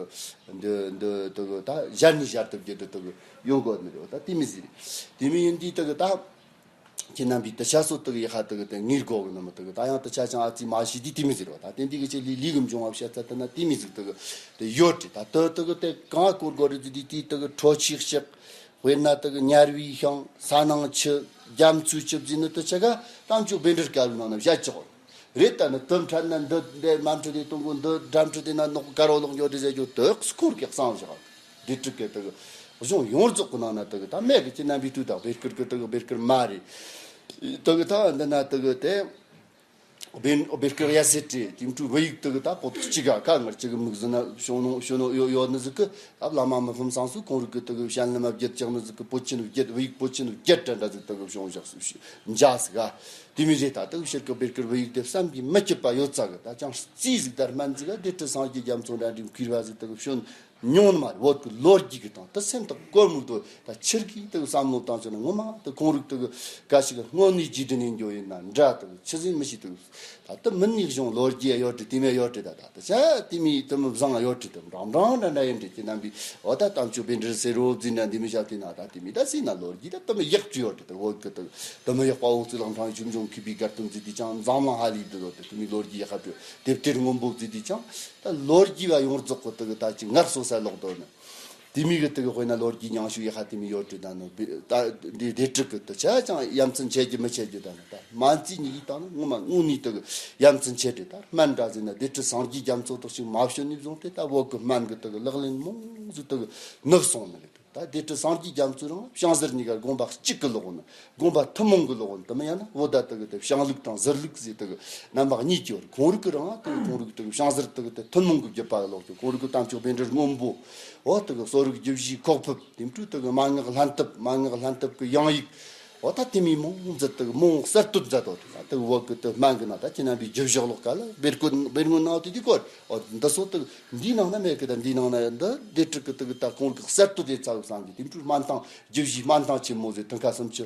འདི་འདི་དག་ད་གཞན་ནས་གཞན་དུ་བརྒྱུད་དེ་དག་ཡོང་དགོས་ནི་རེད་བ། ད་དེ་མི་ཟེར་དེ་མི་ཡིན་དེ་དག་ད། ཁྱེད་རྣམ་པས་དུ་ཆ་སོ་དག་ཡི་ཧ་དག་དེ་ངེས་དགོས་གི་ནི་མི་དག་ད་ཡང་དུ་ཆ་ཅང་ཨ་ཙི་མ་ཤི་དི་དེ་མི་ཟེར་བ། ད་དེ་འདི་གི་ཆེད་ལས་ལས་གི་འབྱུང་བ་བཤད་ཚད་དུ་ན་དེ་མི་ཟིག་དག་དེ་ཡོད་དྲི་ད་དུ་དག་དེ་གང་སྐོར་དགོས་རེད་ཟེར་དུས་དེ་དག་ཁྲོ་ཆས་ཤག་དཔེར་ན་དག་ཉར་བའི་ཤིང་ས་ནང་ཆུ་རྒྱ་མཚོའི་ཆུ་བཟོས་ནི་དུ་ཆ་ག་དམ་ཆོས་བཻ་འབྲེལ་དཀར་བའི་ནང་ན་བཞག་ཆོག་རེད། ད་ནི་དུ་འཕྲད་ན་འདི་འདྲ་མ་འཕྲད་དེ་གཏོང་གོ་འདི་འདྲ་འཕྲད་དེ་ན་ནོག་དཀར་བོ་ལོག་འགྱོ་དེ་ཟེར་རྒྱུ་དུ་སྐོར་གི་གསང་བཞག་དེ་དྲུག་གི་དག་གཞུང་ཡོངས་རྫོགས་ཀྱི་ནང་ན་དག་ད་མེད་གི་ཅི་རྣམ་པའི་དུས་དག་བེར་སྐུར་གི་དག་བེར་སྐུར་མ་རེད། དག་ད་འདི་ན་དག་དེ་བེར་བེར་སྐུར་ཡ་སེ་ཏྲེ་དེ་འཕྲུལ་བོད་ཡིག་དག་ད་པོ་ཏོག་གཅིག་ག་ཁ་ངར་གཅིག་གི་མིག་ཟིན་ན་ཤོང་ནོ་ཤོང་ནོ་ཡོད་ཡོད་ནི་ཟིག་གི་ད་བླ་མ་མི་ཕམ་སང་སུ་ཁོང་རིག་གི་དག་བཤད་ལམ་བརྒྱད་ཅག་ནི་ཟིག་གི་པོ་ཆེན་བརྒྱད་བོད་ཡིག་པོ་ཆེན་བརྒྱད་དྲན་འདྲ་ཟིག་དག་བྱུང་བཞག་སུ་འཇའ་ཟིག་ག་དེ་མི་རེད། ད་དག་ཕྱིར་གི་བེར་སྐུར་བོད་ཡིག་དེ་བསམ་གྱིས་མི་ཁྱབ་པ་ཡོད་ཙག་གི་ད་ཅང་རྩིས་ཟིག་དར་སྨན་ཟིག་ག་སྡེ་ཁྲི་སངས་རྒྱས་རྒྱ་མཚོ་འདྲ་འདྲའི་མཁས་པ་ཟིག་དག་བྱོན། ཉུང་ནི་མ་རེད། བོད་ཀྱི་ལོ་རྒྱུས་ཀྱི་སྟེང་དུ་སེམས་ཐག་གོར་མོ་དུ་ད་ཕྱིར་གྱིས་དུ་བསམ་བློ་བཏང་ཆོག་ན་ངོ་མ་དུ་ཁོང་རིག་དུ་ག་ཞིག་དངོས་གནས་རྒྱུད་དུ་ནས་འགྱོ་ཡིན་ན་འདྲ་དུ་ཆི་ཟིན་མི་ཤེས་དུ་ད་དུ་མི་ནིག་གཞུང་ལོ་རྒྱུས་ཡོད་དྲི་དེ་མེད་ཡོད་དྲི་ད་ད་ད་ཆ་དེ་མི་དུ་མི་བཟང་ཡོད་དྲི་དུ་འདྲ་འདྲ་འདྲ་འདྲ་ཡིན་དྲི་དེ་རྣམ་པའི་འོ་ད་དམ་ཆོས་བཻ་འབྲེལ་ཟེར་རོ་འཛིན་འདྲ་འདི་མི་བཞག་དེ་ན་ད་དེ་མི་ད་སྲིད་ན་ལོ་རྒྱུས་ད་དུ་མི་ཡག་ཅི་ཡོད་དྲི་དུ་བོད་ཀྱི་དུ་དུ་མི་ཡག་པ་འོ་ཚོད་ལག་འཕྲང་ཆུང་ཆུང་མཁས་པའི་དགའ་སྟོན་འཛིན་དུས་ཀྱང་འཛམ་གླིང་ཧ་ལས་དུ་ཡོད་དུ་དེ་མི་ལོ་རྒྱུས་ཡག་པ་དེབ་ཐེར་སྔོན་པོ་འཛིན་དུས་ཀྱང་། ད་ལོ་རྒྱུས་པ་ཡོངས་རྫོགས་ཀྱི་དུ་གི་ད་ཅིག་ངར་སོ་ས་ལོག་དོ་ནི། དེ་མི་གི་དུ་གི་དཔེར་ན་ལོ་རྒྱུས་མྱང་ཤོས་ཡི་ཧ་དེ་མི་ཡོད་དྲི་ད་ནི་ད་འདི་སྡེ་ཁྲི་གི་དུ་ཆ་ཅང་ཡ་མཚན་ཆད་རྒྱུ་མི་ཆད་རྒྱུ་ད་ནི་ད་སྨན་རྩིས་ཉིད་ཡིག་དང་ནི་ངོ་མ་དངོས་གནས་དུ་གི་ཡ་མཚན་ཆད་དྲི་ད་སྨན་འདྲ་ཟེར་ན་སྡེ་ཁྲི་སངས་རྒྱས་རྒྱ་མཚོ་དག་ཅིག་མ་བྱོན་ནས་བཟུང་སྟེ་ད་བོད་གི་སྨན་གི་དུ་གི་ལག་ལེན་མང་ཟིག་དུ་གི་ནུབ་སོང་ནི་རེད། ད་སྡེ་ཁྲི་སངས་རྒྱས་རྒྱ་མཚོ་རང་ལ་ཕྱག་ཟུར་གཉིས་ཀ་དགོངས་པ་གཅིག་གི་ལོག་ནི། དགོངས་པ་ཐུན་མོང་གི་ལོག་ནི། དུ་མི་ཡང་ན་བོད་ད་དུ་གི་དུ་ཕྱག་ལུགས་དང་ཟུར་ལུགས་ཟེར་དུ་གི་རྣམ་པ་གཉིས་ཀྱི་བར་ཁོང་རིག་གི་རང་དུ་ཁོང་རིག་དུ་གི་ཕྱག་ཟུར་དུ་གི་དུ་ཐུན་མོང་གི་བརྒྱུད་པ་ལོག་ཀྱི་ཁོང་རིག་གི་དམ་ཆོས་བཻ་འབྲེལ་སྔོན་པོ། འོ་དུ་གི་གསོ་རིག་རྒྱུད་བཞིའི་ཁོག་ཕུབ་དེ་འཕྲུལ་དུ་གི་མན་ངག་ལྷན་ཐབས་མན་ངག་ལྷན་ཐབས་གི་ཡང་ཡིག་འོ་ད་དེ་མི་མང་མཛད་དུ་གི་མང་གསར་གཏོད་མཛད་དོ། དུ་གི་བོད་གི་དུ་སྨན་གི་ནང་ད་ཁྱེད་རྣམ་པའི་རྒྱུ་བཞག་ལོག་ག་ལ་བེར་ཀོ་བེར་ངོ་ནང་དུ་དེ་སྐོར། འོ་འདི་སོ་དུ་འདིའི་ནང་ན་མེད་གི་ད་འདིའི་ནང་ན་འདི་སྡེ་ཁྲི་གི་དུ་གི་ད་ཁོང་གི་གསར་དུ་དེ་ཚ་བའི་སང་གི་དེ་འཕྲུལ་སྨན་ཐང་རྒྱུ་བཞིའི་སྨན་ཐང་ཆེན་མོ་ཟེར་དུ་ཁ་སུམ་ཅུ་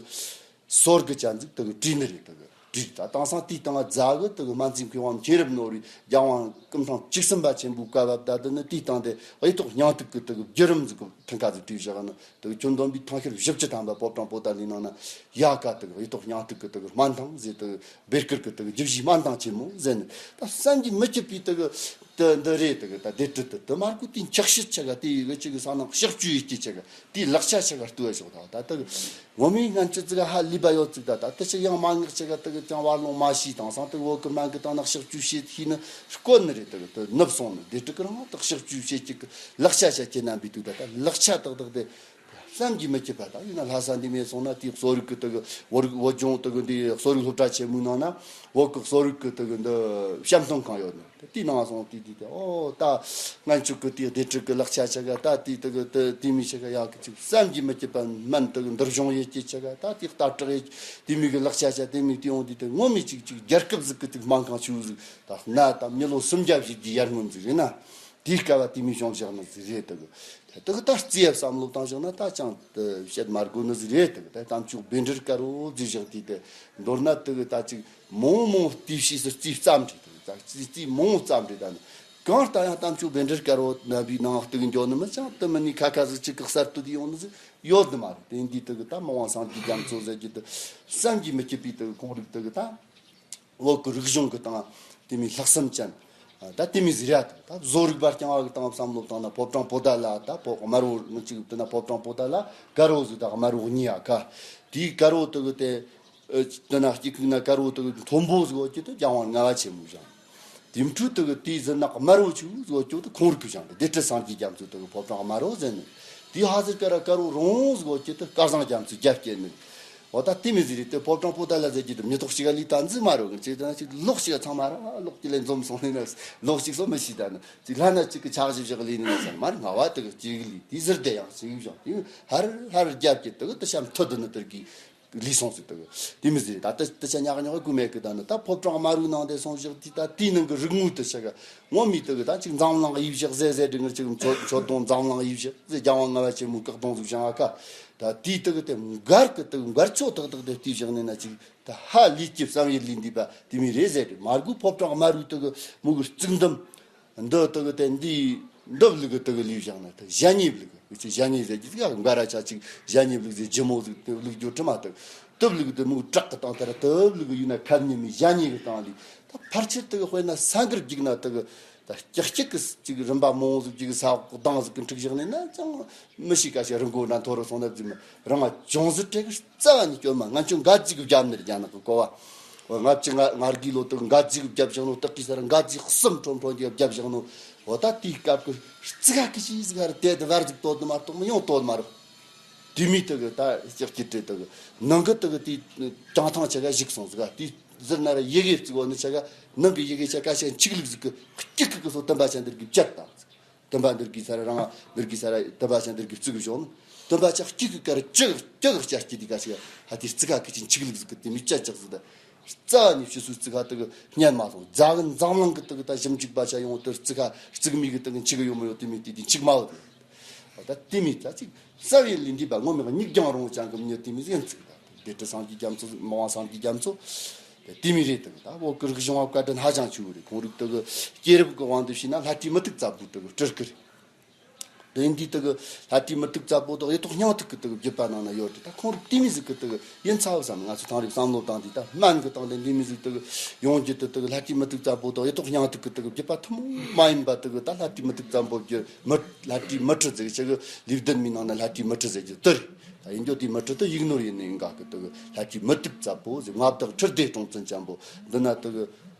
སོར་གི་ཅན་ཟིག་དུ་གི་བྲིས་ནི་རེད། དུ་གི་བྲིས་ད་དེང་སང་དེའི་སྟེང་རྫ་གི་དུ་གི་སྨན་རྩིས་མཁས་དབང་མཁྱེན་རབ་ནོར་བུའི་རྒྱལ་དབང་སྐུ་ཕྲེང་བཅུ་གསུམ་པ་ཆེན་པོའི་བཀའ་བབས་ད་དུ་ནི་དེའི་སྟེང་དེ་གཡུ་ཐོག་སྙིང་ཐིག་གི་དུ་གི་བརྒྱུད་རིམ་ཟིག་གི་ཐང་ཁ་ཟིག་བྲིས་བཞག་ནི། དུ་གི་ཁྱོན་བསྡོམས་པའི་ཐང་ཤར་བཞི་བཅུ་ཐམ་པ་པོ་ཀྲང་པོ་ཏ་ལི་ནང་ན་ཡ་ག་དུ་གི་གཡུ་ཐོག་སྙིང་ཐིག་གི་དུ་གི་སྨན་ཐང་ཟེར་དུ་གི་བེར་སྐུར་གི་དུ་གི་རྒྱུ་བཞིའི་སྨན་ཐང་ཆེན་མོ་ཟེར་ནི། ད་བསམ་གྱིས་མི་ཁྱབ་པའི་དུ་གི་དུ་འདི་རེད། དུ་གི་ད་སྡེ་ཁྲི་དུ་དུ་མར་ཀུ་དེའི་འཁྱག་ཤེད་ཆེ་ག་དེ་ཡི་གི་ཅིག་གི་ས་ནང་གཤག་བཅོས་ཡི་སྐྱེ་ཆེ་ག་དེའི་ལག་ཆ་ཆེ་ག་ལྟོས་ཤོག་ད་ད་དུ་གི་ངོ་མའི་སྔན་ཆད་ཙི་ག་ཧ་ལས་པ་ཡོད་ཙིག་ད་ད་དུ་ཞིག་ཡང་མ་ངག་ཆེ་ག་དུ་གི་ཅང་བར་ལོང་མ་ཤེས་དང་སང་དུ་བོད་གི་སྨན་གི་སྟེང་ན་གཤག་བཅོས་བྱེད་ཤེས་ནི་དཀོན་ནི་རེད། དུ་གི་དུ་ནུབ་སོང་ནི་སྡེ་ཁྲི་གི་རང་དུ་གཤག་བཅོས་བྱེད་ཀྱི་གི་ལག་ཆ་ཆ་ཁྱེད་རྣམ་པའི་དུ་ད་ད་ལག་ཆ་དག་དག་དེ། བསམ་གྱིས་མི་ཁྱབ་པ་དང་ཡིན་ན་ལྷ་ས་འདི་མེད་སོང་ན་དེའི་གསོ་རིག་གི་དུ་གི་བོད་རིགས་བོད་ལྗོངས་དུ་གི་འདི་གསོ་རིག་སློབ་གྲྭ་ཆེན་མོའི་ནང་ན་བོད་ཀྱི་གསོ་རིག་གི་དུ་གི་འདི་བཤམས་སྟོན་ཁང་ཡོད་ནི་དེ་དེའི་ནང་སོང་དེ་དེ་དེ་ཨོ་ད་སྔན་ཆད་གི་དེའི་སྡེ་ཁྲི་གི་ལག་ཆ་ཆ་ག་ད་དེའི་དུ་གི་དུ་དེ་མི་ཆ་ག་ཡག་གི་ཅིག་བསམ་གྱིས་མི་ཁྱབ་པ་སྨན་དུ་གི་འདིར་གཞུང་ཡེ་སྐྱེ་ཆ་ག་ད་དེའི་ལྟ་དྲག་ཡེ་དེ་མི་གི་ལག་ཆ་ཆ་དེ་མི་དེ་ཡོང་དེ་དེ་ངོ་མི་ཅིག་ཅིག་རྒྱལ་ཁབ་ཟིག་གི་ཅིག་སྨན་ཁང་ཆུ་ཟིག་ད་གནའ་ད་མི་ལོ་སུམ་བརྒྱ་བཞི་བརྒྱའི་ཡར་སྔོན་ཟིག་རེད་ན། དེའི་སྐབས་དེ་མི་བྱུང་བཞག་ནི་ཟིག་རེད། དུ་གི་ དེ་གི་ད་རྩིས་ཡ་བསམ་བློ་བཏང་བཞག་ན་ད་ཅང་དེ་བཤད་མ་དགོས་ནི་ཟིག་རེད། དེ་གི་ད་གཏམ་ཆོག་བཻ་ཌཱུརྱ་དཀར་པོ་བཟོས་བཞག་དུས་དེ་མདོར་ན་དེ་གི་ད་ཅིག་མང་མང་བལྟས་ཤེས་སུ་རྩིས་བརྩམས་བྲིས། དེ་གི་ད་རྩིས་རྩིས་མང་བོ་བརྩམས་བྲིས། ད་ནི་གང་ལྟར་ཡང་གཏམ་ཆོག་བཻ་ཌཱུརྱ་དཀར་པོ་རྣམ་པའི་ནང་གཏུག་འགྱོ་ནི་མི་ཅང་དེ་མི་ནི་ཁ་ཁ་ཟིག་ཅིག་གི་གསར་གཏོད་ཡོང་ནི་ཟིག་ཡོད་ནི་མ་རེད། དེ་འདི་དེ་གི་ད་མི་དབང་སངས་རྒྱས་རྒྱ་མཚོ་ཟེར་རྒྱུ་དེ་བསམ་གྱིས་མི་ཁྱབ་པའི་དེ་གི་ཁོང་རིགས་དེ་གི་ད། བོད་ཀྱི་རིག་གཞུང་གི་སྟེང་དེ་མོའི་ལྷག་བསམ་ཅན། ད་དེ་མོའི་ཟིག་ར་དང་ད་བཟོ་རིག་པ་རྐྱང་བ་གི་སྟེང་བསམ་བློ་བཏང་ན་ཕོ་བྲང་པོ་ཏ་ལ། ད་ཕོ་དམར་པོ་ནི་གཅིག་དེ་ན་ཕོ་བྲང་པོ་ཏ་ལ་དཀར་པོ་ཟིག་དང་དམར་པོ་གཉིས་ཡ་ཁ། དེའི་དཀར་པོ་དེ་གི་དེ་དེ་ན་དཀྱིལ་ཁུག་ན་དཀར་པོ་དེ་གི་མཐོན་པོ་ཟིག་ཡོད་ཀྱི་དེ་རྒྱལ་དབང་ལྔ་པ་ཆེན་མོ་བཞེངས། དེ་འཕྲོས་དེ་གི་དེའི་ཟུར་ན་དམར་པོ་ཆུ་ཟིག་ཡོད་ཀྱི་དེ་ཁོང་རིགས་གི་བཞེངས་ཏེ་སྡེ་སྲིད་སངས་རྒྱས་རྒྱ་མཚོ་དེ་གི་ཕོ་བྲང་དམར་པོ་ཟེར་ནི། དེའི་ཧ་ཟིག་ཀ་ར་དཀར་པོ་རོང་ཟིག་ཡོད་ཀྱི་དེ་སྐལ་བཟང་རྒྱ་མཚོའི་རྒྱབ་སྐྱེལ་ནི། འོ་ད་དེ་མོ་ཟིག་རེད། དེ་ཕོ་བྲང་པོ་ཏ་ལ་ཟེར་རྒྱུ་དེ་མྱི་ཐོག་ཞིག་ག་ལས་ད་འཛི་མ་རོ་གི་ཅེས་དེ་ན་ཅིག་ལོག་ཞིག་ག་ཚང་མ་ར་ལོག་ཅི་ལས་འཛོམས་སོང་ནས་ན་ལོག་ཞིག་སོ་མི་ཤེས། ད་ནི་ཅིག་ལྷ་ན་ཅིག་གི་ཕྱག་བཞེས་བཞག་ལས་ནི་ན་ཟེར་མར་ང་བ་དེ་གི་ཅིག་ལས་དེ་ཟུར་དེ་ཡང་ཞིག་བཞག་དེ་ཧར་ཧར་རྒྱབ་ཀྱི་དེ་གི་དེ་ཤམ་ཐུ་དུ་ནི་དེར་གི་ལས་སོང་ཟིག་དེ་གི་དེ་མོ་ཟིག་རེད། ད་དེ་དེ་ཆ་ཉག་ཉོག་གི་མེད་གི། ད་ནི་ད་ཕོ་བྲང་དམར་པོའི་ནང་དེ་སོང་བཞག་དེ་ད་དེའི་ནང་གི་རིག་དངོས་དེ་ཆ་ག་ངོ་མི་དེ་གི་ད་ཅིག་འཛམ་གླིང་ཡིབ་བཞག་ཟེ་ཟེ་དྲི་ངར་ཅིག་མཆོད་མཆོད་སྡོང་འཛམ་གླིང་ཡིབ་བཞག་ཟེ་རྒྱལ་དབང་ལྔ་པ་ཆེན་མོའི་བཀག་སྡོང་ཟིག་བཞེངས་ཨ་ཁ། ད་དེའི་དེ་གི་དེ་མགར་གི་དེ་གི་མགར་ཆོ་ཏག་ཏག་དེ་བལྟས་བཞག་ནས་ན་ཅིག་ད་ཧ་ལས་ཀྱི་བསམ་ཡུལ་ལས་འདས་པ་དེ་མོ་རེད་ཟེར། མར་གུ་ཕོ་བྲང་དམར་པོའི་དེ་གི་མུ་གུ་གཙུག་འདམ་འདི་དེ་གི་དེ་འདི་འདི་ལུག་གི་དེ་གི་ལས་བཞག་ན་དེ་ཞ་སྙེབ་ལུག་གི་ཅིག་ཞ་སྙེབ་ཟེར་གྱི་ཟིག་མགར་ར་ཆ་ཅིག་ཞ་སྙེབ་ལུག་ཟེར་ལྗིད་མོ་ཟིག་དེ་ལུག་རྒྱུ་དྲི་མ་དེ་དེབ་ལུག་དེ་མུ་གུ་བྲག་གི་སྟེང་དེ་ར་དེབ་ལུག་ཡིན་ན་ཁབ་ཉེ་མི་ཞ་སྙེབ་གི་སྟེང་ལས་ད་ཕར་ཆེར་དེ་གི་དཔེར་ན་ས་འགུལ་རྒྱུག་ན་དེ་གི་ད་སྐྱག་སྐྱག་གི་ཅིག་རིམ་པ་མང་བོ་ཟིག་ཅིག་ས་འོག་གདང་ཟིག་གི་འཁྲུག་བཞག་ནས་ན་ཅང་མི་ཤེས་ཀ་ཞིག་རི་མགོ་འདྲ་མཐོ་རུ་སོང་ན་ཟིག་མི་རང་ང་ཅུང་ཟིག་བྲེག་གི་རྩ་བ་ནས་སྐྱོན་མ། ང་ཅུང་འགའ་ཟིག་གི་རྒྱབ་ནི་རྒྱ་ནག་གི་གོ་བ། འོ་ང་བཅུ་ང་ང་དགུའི་ལོ་དུ་འགའ་ཟིག་གི་རྒྱབ་བཞག་ནོ། སྟག་གི་སར་འགའ་ཟིག་གསུམ་ཁྲོམ་ཁྲོམ་གྱི་རྒྱབ་བཞག་ནོ། འོ་ད་དེའི་སྐབས་གི་རྩི་ཁ་གི་ཅིག་ཟིག་ག་ར་དེ་དེ་བར་ཟིག་དོད་ནི་མ་གཏོགས་མི་ཡོང་དོད་མ་རོ། དེ་མི་དེ་གི་ད་ལྕགས་ཀྱི་དྲི་དེ་གི་ནང་གི་དེ་གི་དེ་གྱང་ཐང་ཆ་ག་ཞིག་སོང་ཟིག་ག་དེ་ཟེར་ན་ར་ཡི་གེ་བརྩིགས་བོ་ནི་ཆ་ག་ནང་གི་ཡི་གེ་ཆ་ག་ཤ་འཆིག་ལུག་ཟིག་གི་སྐྱིག་གི་གི་སོ་དམ་པ་ཆ་འདིར་གི་བཅད་དང་། དམ་པ་འདིར་གི་ས་ར་རང་འདིར་གི་ས་ར་དམ་པ་ཆ་འདིར་གི་བརྩིགས་གི་བཞོན་དམ་པ་ཆ་སྐྱིག་གི་ཀར་ཅི་ཅི་གི་བཅད་ཀྱི་དེ་ག་ཤ་ཧ་དེ་རྩི་ཁ་གི་ཅི་འཆིག་ལུག་ཟིག་གི་དེ་མི་བཅད་ཅག་ཟིག་ད། རྩ་ནས་ཕྱི་སོའི་རྩི་ཁ་དེ་གི་སྙན་མ་སོང་། རྫ་གི་འཛམ་གླིང་གི་དེ་གི་ད་ཞིབ་འཇུག་པ་ཆ་ཡོང་དེ་རྩི་ཁ་རྩིག་མི་གི་དེ་གི་འཆིག་གི་ཡོད་མི་ཡོད་དེ་མི་དེ་དེ་འཆིག་མ་བོ་དེ། ད་དེ་མི་ད་ཅིག་རྩ་བའི་ལས་འདི་པ་ངོ་མི་ག་མིག་རྒྱང་རིང་བོ་ཅང་གི་མྱི་དེ་མི་ཟེར་ཚིག་ད་སྡེ་ཁྲི་སངས་རྒྱས་རྒྱ་མཚོ་མི་དབང་སངས་རྒྱས་རྒྱ་མཚོ་དེ་མི་རེད། དེ་གི་ད་བོད་ཀྱི་རིག་གཞུང་བ་བཀའ་དྲིན་ཧ་ཅང་ཆེ་བོ་རེད། ཁོང་རིགས་དེ་གི་སྐྱེས་རབས་ཀྱི་དབང་དུ་བྱས་ན་ལྷ་བྲིས་མུ་ཏིག་བཙན་པོ་དེ་གི་སྤྲུལ་སྐུ་རེད། དེ་འདི་དེ་གི་ལྷ་བྲིས་མུ་ཏིག་བཙན་པོ་དང་ཡེ་ཐོག་སྙིང་ཐིག་གི་དེ་གི་བརྒྱུད་པ་ནང་ན་ཡོད་དེ། ད་ཁོང་རིགས་དེ་མི་ཟིག་གི་དེ་གི་ཡིན་ཚ་བ་བསམ། ང་ཚོ་ཐང་རིག་བསམ་བློ་བཏང་དེ་ད་སྨན་གི་སྟེང་དེ་འདི་མི་ཟིག་དེ་གི་ཡོང་རྒྱུ་དེ་དེ་གི་ལྷ་བྲིས་མུ་ཏིག་བཙན་པོ་དང་ཡེ་ཐོག་སྙིང་ཐིག་གི་དེ་གི་བརྒྱུད་པ་ཐུན་མོང་མ་ཡིན་པ་དེ་གི་ད་ལྷ་བྲིས་མུ་ཏིག་བཙན་པོ་བརྒྱུད་མི་ལྷ་བྲིས་མུ་ཁྲི་ཟེར་གི་ཆ་གི་ལེའུ་བདུན་མའི་ནང་ན་ལྷ་བྲིས་མུ་ཁྲི་ཟེར་རྒྱུ་དེ་རེད། ད་ཡིན་རྒྱུ་དེ་མུ་ཁྲི་དེ་ཡིག་ནོར་ཡིན་ནི་ཡིན་ག་གི་དེ་གི་ལྷ་བྲིས་མུ་ཏིག་བཙན་པོ་ཟེར་མངའ་བདག་ཁྲི་ལྡེ་སྲོང་བཙན་སྒམ་པོ་འདི་ན་དེ་གི་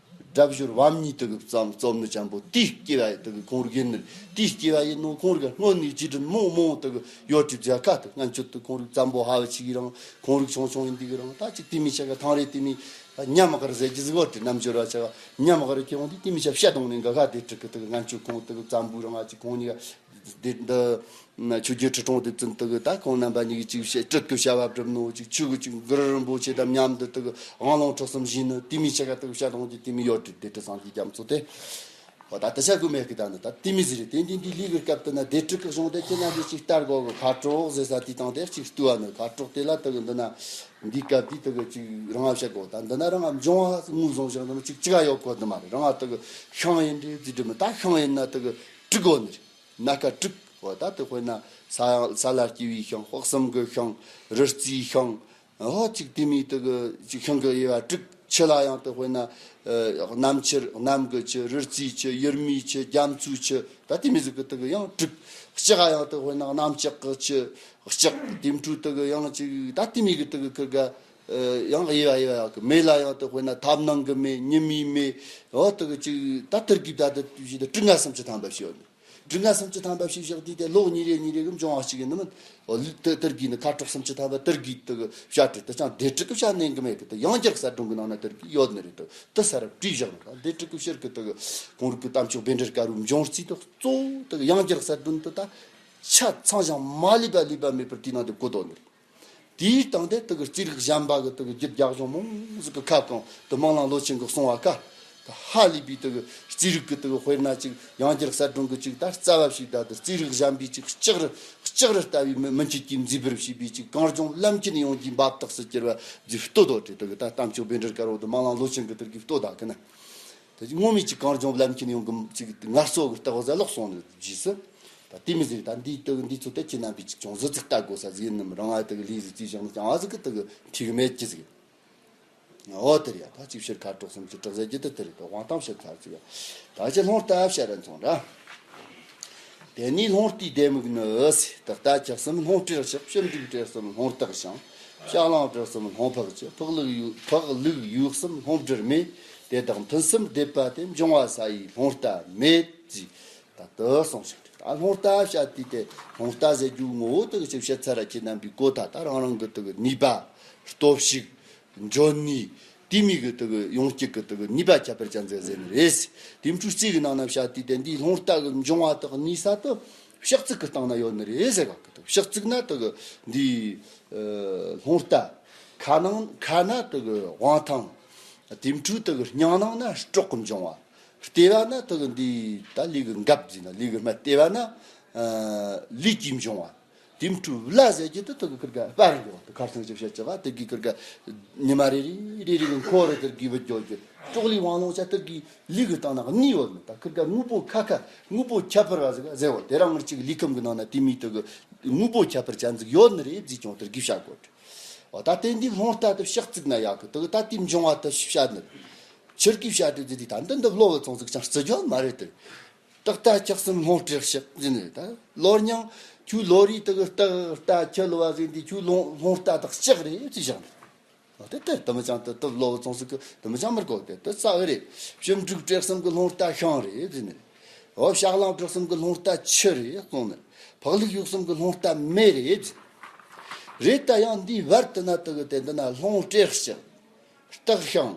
སྒྲ་སྦྱོར་བམ་གཉིས་དེ་གི་བརྩམས་རྩོམ་ནི་ཅན་པོ་དེའི་སྐྱེ་བ་དེ་གི་ཁོང་རིགས་ཡིན་ནི། དེའི་སྐྱེ་བ་ཡིན་ནོ་ཁོང་རིགས་སྔོན་ནས་རྗེས་དྲན་མང་མང་དེ་གི་ཡོད་དྲི་མཛད་ཁ་དེ་སྔན་ཆད་དུ་ཁོང་རིགས་བཙན་པོ་ཧ་བ་ཆེ་གི་རང་ཁོང་རིགས་ཆུང་ཆུང་ཡིན་དེ་གི་རང་ད་ཅིག་དེ་མི་ཆ་ག་ཐང་རེ་དེ་མི་ཉམས་གར་ཟེར་གྱི་ཟིག་བོ་དྲི་རྣམ་འབྱོར་བ་ཆ་ག་ཉམས་གར་ཁྱེད་འོང་དེ་དེ་མི་ཆ་བཤད་གཏོང་ནི་འགའ་ཁ་དེ་དྲི་གི་དེ་གི་སྔན་ཆད་ཁོང་དེ་གི་བཙན་པོ་རང་ཨ་ཅིག་ཁོང་གཉིས་ཀ་དེ་འདི། ཆོས་རྒྱལ་ཁྲི་སྲོང་ལྡེ་བཙན་དེ་གི་ད་ཁོང་རྣམ་པ་གཉིས་ཀྱིས་ཅིག་བཤད་སྤྲུལ་སྐུ་བྱ་བ་བསྒྲུབས་ནོ་ཅིག་ཆོས་གི་ཅིག་གུ་རུ་རིན་པོ་ཆེ་དང་མཉམ་དུ་དེ་གི་དབང་ལུང་ཁྲིད་གསུམ་བཞེས་ནི་དེ་མི་ཆ་ག་དེ་གི་བཤད་གཏོང་གི་དེ་མི་ཡོད་དྲི་སྡེ་ཁྲི་སངས་རྒྱས་རྒྱ་མཚོ་དེ། འོ་ད་དེ་ཆ་གི་མེད་གི་ད་ནི་ད་དེ་མི་ཟེར་རེད། དེ་འདི་འདི་ལས་གི་སྐབས་དེ་ན་སྡེ་ཁྲི་གི་གཞུང་དེ་ཁྱེད་རྣམ་པས་ཅིག་ལྟ་དགོ་གི་ཁ་དྲོག་ཟེར་ས་དེ་དང་དེ་ཅིག་བལྟས་པ་ནི་ཁ་དྲོག་དེ་ལ་དེ་གི་འདི་ན་འདི་སྐབས་དེ་དེ་གི་ཅིག་རང་བཤད་གོ་ད་འདི་ན་རང་འབྱུང་བ་ངོས་བཟུང་བཞག་ནི་ཅིག་ཅི་ག་ཡོད་གོ་འདི་མ་རེད། རང་དེ་གི་ཤིང་ཡིན་དྲི་ཟེར་དྲི་མི་ད་ཤིང་ཡིན་ན་དེ་གི་དྲི་གོ་ནི་རེད། སྣ་ཁ་དྲུག་འོ་ད་དེ་དཔེར་ན་ས་ས་ལ་སྐྱེ་བའི་ཤིང་། དཔག་བསམ་གྱི་ཤིང་། རི་རྩིའི་ཤིང་། འོ་ཅིག་དེ་མོ་དེ་གི་ཅིག་ཤིང་གི་དབྱེ་བ་དྲུག་ཕྱི་ལ་ཡང་དེ་དཔེར་ན་ཨ་གནམ་ཁྱེར། གནམ་གྱི་ཁྱེར། རི་རྩིའི་ཁྱེར། ཡུར་མའི་ཁྱེར། རྒྱ་མཚོའི་ཁྱེར། ད་དེ་མོ་ཟིག་གི་དེ་གི་ཡང་དྲུག་ལྕགས་ཡང་དེ་དཔེར་ན་གནམ་ལྕགས་ཀྱི་ཁྱེར། ལྕགས་དེ་འཕྲོ་དེ་གི་ཡང་ཅིག་ད་དེ་མོ་གི་དེ་གི་ཁིར་ག་ཡང་དབྱེ་བ་དབྱེ་བ་ཡག་གི། མེ་ལ་ཡང་དེ་དཔེར་ན་ཐབ་ནང་གི་མེ། ཉི་མའི་མེ། འོ་དེ་གི་ཅིག་ད་དེར་གི་ད་དེ་དུས་ཤིག་ད་དྲུག་ལྔ་སུམ་ཅུ་ཐམ་པ་ཞིག་ཡོད་ནི། དྲུག་ལྔ་སུམ་ཅུ་ཐམ་པ་ཞིག་བཞག་དུས་དེ་ལོ་གཉིས་རེ་གཉིས་རེ་གི་འབྱུང་བ་གཅིག་ཡིན་ནི་མིན། འོ་ལུས་དེ་དེར་གི་ནི་ཁ་དྲོག་སུམ་ཅུ་ཐམ་པ་དེར་གི་དེ་གི་བཤད་དྲི་དེ་ཅང་སྡེ་དྲུག་གི་བཤད་ནས་གི་མེད་གི། དེ་ཡང་བསྐྱར་གསར་སྒྲོན་གི་ནང་ན་དེར་གི་ཡོད་ནི་རེད། དེ་དེ་ས་ར་བྲིས་བཞག་ནི་ད་སྡེ་དྲུག་གི་ཕྱིར་གི་དེ་གི་ཁོང་རིགས་གི་གཏམ་ཆོག་བཻ་ཌཱུརྱ་དཀར་པོའི་འབྱུང་རྩིས་དེ་གཙོ་བོ་དེ་གི་ཡང་བསྐྱར་གསར་སྒྲོན་དེ་ད་ཆ་ཚང་ཞིང་མ་ལུས་པ་ལུས་པ་མེད་པར་དེའི་ནང་དེ་བཀོད་དོ་ནི་རེད། དེའི་སྟེང་དེ་དེ་གི་རྩིས་རིག་གཞན་པ་གི་དེ་གི་རྒྱུད་རྒྱ་གཞུང་མང་ཟིག་གི་ཁ་བསྐང་དེ་མང་ལང་ལོ་ཆེན་གི་གསུང་བ་ཀ། ཧ་ལས་པའི་དུ་རྩིས་རིག་གི་དུ་དཔེར་ན་ཅིག་ཡང་བསྐྱར་གསར་སྒྲོན་གི་ཅིག་ད་རྩ་བ་ཞིག་ད་དུ་རྩིས་རིག་གཞན་པའི་ཅིག་ལྕགས་རི་ལྕགས་རི་ལྟ་བུའི་མི་མི་འཁྱུད་ཀྱིས་མཛེས་པར་བྱས་པའི་ཅིག་གངས་ལྗོངས་བླ་མཁྱེན་ཡོངས་ཀྱི་འབབ་སྟེགས་སུ་གྱུར་པ་ཟིག་ལྟོས་དོ་དེ་དུ་ད་གཏམ་ཆོག་བཻ་ཌཱུར་དཀར་པོ་དུ་མ་ལང་ལོ་ཆེན་གི་དུ་གི་ལྟོས་ད་གི་ན། དེ་ཅིག་ངོ་མས་ཅིག་གངས་ལྗོངས་བླ་མཁྱེན་ཡོངས་ཀྱི་ཅིག་ངལ་རྩོལ་གྱི་རྟགས་ཟ་ལོག་སོང་ནས་རྗེས་སུ། ད་དེ་མི་ཟེར་ད་འདི་དུ་འདི་ཚོ་དེ་ཁྱེད་རྣམ་པས་ཅིག་ཅུང་ཟད་ཅིག་ལྟ་དགོས་ས་ཟིག་ཡིན་ནམ། རང་ཨ་དུ་གི་ལས་ཟིག་རྩིས་བཞག་ན་ཀྱང་ཨ་ཟིག་གི་དུ་གི་ཐིག་མེད་ཀྱི་ཟིག་འོ་དེ་རེད་ཡ། ད་ཅིག་ཕྱིར་ཁ་དྲོག་སུམ་ཅུ་དྲུག་ཟེར་རྒྱུ་དེ་དེ་རེད། དོ་དབང་དང་ཕྱིར་ཚར་ཅིག་ཡ། ད་ཅི་ལྷུང་རྟ་བཤད་ར་མཚུངས་ར། དེ་ནས་ལྷུང་རྟའི་ལྡེ་མིག་ནི། རྟགས་རྟ་ཁྱག་གསུམ་ལྷུང་བྲེར་གཤགས། ཕྱི་འབྲུག་བྲེར་གསུམ་ལྷུང་རྟགས་བཤང་། ཕྱག་ལང་བྲེར་གསུམ་ལྷུང་ཕག་གཅི། ཕག་ལུག་ཡུ་ཕག་ལུག་ཡུག་གསུམ་ལྷུང་བྲེར་མེ། དེ་དག་མཐུན་གསུམ་སྡེབ་པ་སྟེ། འབྱུང་བ་ས་ཡི་ལྷུང་རྟ་མེད་ཅེས་ད་དུ་གསུངས་ཤིང་། ད་ལྷུང་རྟ་བཤད་དུས་དེ་ལྷུང་རྟ་ཟེར་རྒྱུ་ངོ་བོ་དེ་ཅིག་བཤད་ཚར་ར། ཁྱེད་རྣམ་པས་གོ་ད་ད་རང་རང་གི་དེ་གི་ནུས་པ་སྟོབས་ཤུགས། འཇོན་ནུས། དེ་མིན་གྱི་དེ་གི་ཡོངས་གཅིག་གི་དེ་གི་ནུས་པ་ཁྱད་པར་ཅན་ཟེར་ཟེར་ནི་རེད། དེ་འཕྲོས་རྩིས་ཀྱི་ནང་ན་བཤད་དུས་དེ་འདིའི་ལྷུང་རྟ་གི་འབྱུང་བ་དག་གནས་ས་དེ་ཕྱག་ཚིག་གི་སྟེང་ན་ཡོད་ནི་རེད་ཟེར་ག་གི། དེ་ཕྱག་ཚིག་ན་དེ་གི་འདིའི་ལྷུང་རྟ་ཁ་ནང་ཁ་ན་དེ་གི་དབང་ཐང་། དེ་འཕྲོས་དེ་གི་སྙིང་ནང་ན་སྲོག་གི་འབྱུང་བ། ལྟེ་བ་ན་དེ་གི་འདིའི་ད་ལུས་ཀྱི་འགབ་ཟེར་ན་ལུས་ཀྱི་སྨད་ལྟེ་བ་ན་ལུས་ཀྱི་འབྱུང་བ། དེ་འཕྲོས་བླ་ཟེར་གྱི་དེ་དེ་གི་ཁིར་ག་སྤར་ཡོད་དེ་ཁར་སང་ཅི་བཤད་ཅི་བ་དེ་གི་ཁིར་ག་ཉི་མ་རེ་རེ་རེ་རེ་གི་འཁོར་རེ་དེར་གི་བུད་རྒྱོ་གི་ཅོག་ལི་ཝང་ལོང་ཆ་དེར་གི་ལུས་ཀྱི་སྟེང་ན་གནས་ཡོད་ནི། ད་ཁིར་ག་དངོས་པོ་ཁ་ཁ་དངོས་པོ་ཁྱད་པར་བ་ཟིག་ཟེར་བ་དེ་རང་ངར་ཅིག་ལུས་ཁམས་ཀྱི་ནང་ན་དེ་མིན་དེ་གི་དངོས་པོ་ཁྱད་པར་ཅན་ཟིག་ཡོད་ནི་རེད་ཟིག་ཀྱང་དེར་གི་བཤད་གོ་དྲི། འོ་ད་དེ་འདི་ལྷུང་རྟ་དེ་ཕྱག་ཚིག་ན་ཡག་གི་དེ་གི་ད་དེ་འབྱུང་བ་དེ་བཤད་ནི་ཕྱིར་གི་བཤད་དེ་དེ་དེ་ད་འདི་འདི་བློ་བུ་ཚོང་ཟིག་ཅང་རྩི་རྒྱུ་མ་རེད་དེ། རྟགས་རྟ་ཁྱག་གསུམ་ལྷུང་བྲེར་གཤགས་ཟེར་ནས། ད་ལོ་རྙིང་ཁྱོད་ལོ་རེའི་དག་རྟགས་རྟ་ཁྱི་ལོ་བ་ཟེར་འདི་ཁྱོད་ལྷུང་ལྷུང་རྟ་དག་ལྕགས་རེད་ཅེས་བཞག་ནས། འོ་དེ་ལྟར་དུ་མི་ཅང་དུ་དུ་ལོ་བུ་ཚོང་ཟིག་གི་དུ་མི་ཅང་མི་དགོས་ཏེ་དུ་རྩ་བའི་རེད། ཕྱི་འབྲུག་བྲེར་གསུམ་གི་ལྷུང་རྟ་ཤིང་རེད་ཟེར་ནས། འོ་ཕྱག་ལང་བྲེར་གསུམ་གི་ལྷུང་རྟ་ཆུ་རེད་གསུངས་ནས། ཕག་ལུག་ཡུག་གསུམ་གི་ལྷུང་རྟ་མེ་རེད་ཟེར། རེད་ད་ཡང་འདིའི་བར་དུ་ན་དུ་གི་དེ་འདི་ན་ལྷུང་བྲེར་ལྕགས། རྟགས་ཤིང་།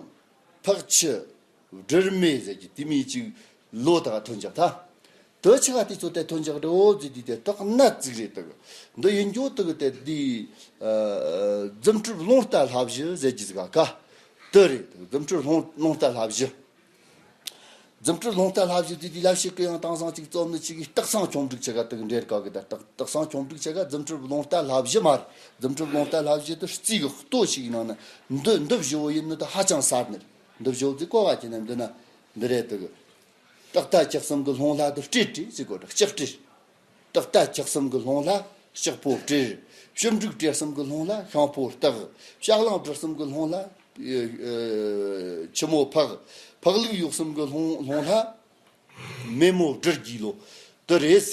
ཕག་ཆུ། སྦྲུལ་མེ་ཟེར་གྱི་དེ་མིན་ཅིག་ལོ་དག་ཐོན་འཇག་ད། དུ་ཆི་ག་དེ་ཚོ་དེ་ཐོན་འཇག་འགྲོ་ཟེར་དུས་དེ་དག་ནད་ཅིག་རེད་དག། འདི་ཡིན་རྒྱུ་དག་དེ་འདི། རྫུ་འཕྲུལ་རླུང་རྟ་ལྷ་བཞི་ཟེར་གྱི་ཟིག་ག་དུ་རེད་དག། རྫུ་འཕྲུལ་རླུང་རླུང་རྟ་ལྷ་བཞི། རྫུ་འཕྲུལ་རླུང་རྟ་ལྷ་བཞི་ཟེར་དུས་ལབ་ཤེས་ཀི་ཡང་དེང་སང་ཅིག་རྩོམ་ནི་ཅིག་གིས་སྟག་ཚང་ཆུང་འབྲུག་ཆི་ག་དག་འདྲེར་ག་གི་ད་སྟག་སྟག་ཚང་ཆུང་འབྲུག་ཆི་ག་རྫུ་འཕྲུལ་རླུང་རྟ་ལྷ་བཞི་མ་རེད། རྫུ་འཕྲུལ་རླུང་རྟ་ལྷ་བཞི་དུ་རྩིས་གི་ལྟོ་ཞིག་ནང་ན་འདི་འདི་བཞི་བོ་ཡིན་ནི་དུ་ཧ་ཅང་གསར་ནི་རེད། འདི་བཞི་བོ་ཟིག་གོ་ག་ཁྱེད་ན་འདི་ན་འདི་རེད་དུ་གི། རྟགས་རྟ་ཁྱག་གསུམ་གི་ལྷུང་ལྷ་དུ་སྤྲེལ་སྤྲེལ་ཟེར་གོ་ད་ལྕགས་སྤྲེལ། རྟགས་རྟ་ཁྱག་གསུམ་གི་ལྷུང་ལྷ་ལྕགས་ཕོ་སྤྲེལ། ཕྱི་འབྲུག་བྲེར་གསུམ་གི་ལྷུང་ལྷ་ཤིང་ཕོ་སྟག། ཕྱག་ལང་བྲེར་གསུམ་གི་ལྷུང་ལྷ་ཆུ་མོ་ཕག། ཕག་ལུག་ཡུག་གསུམ་གི་ལྷུང་ལྷུང་ལྷ་མེ་མོ་སྦྲུལ་གྱི་ལོ། དུ་རེད།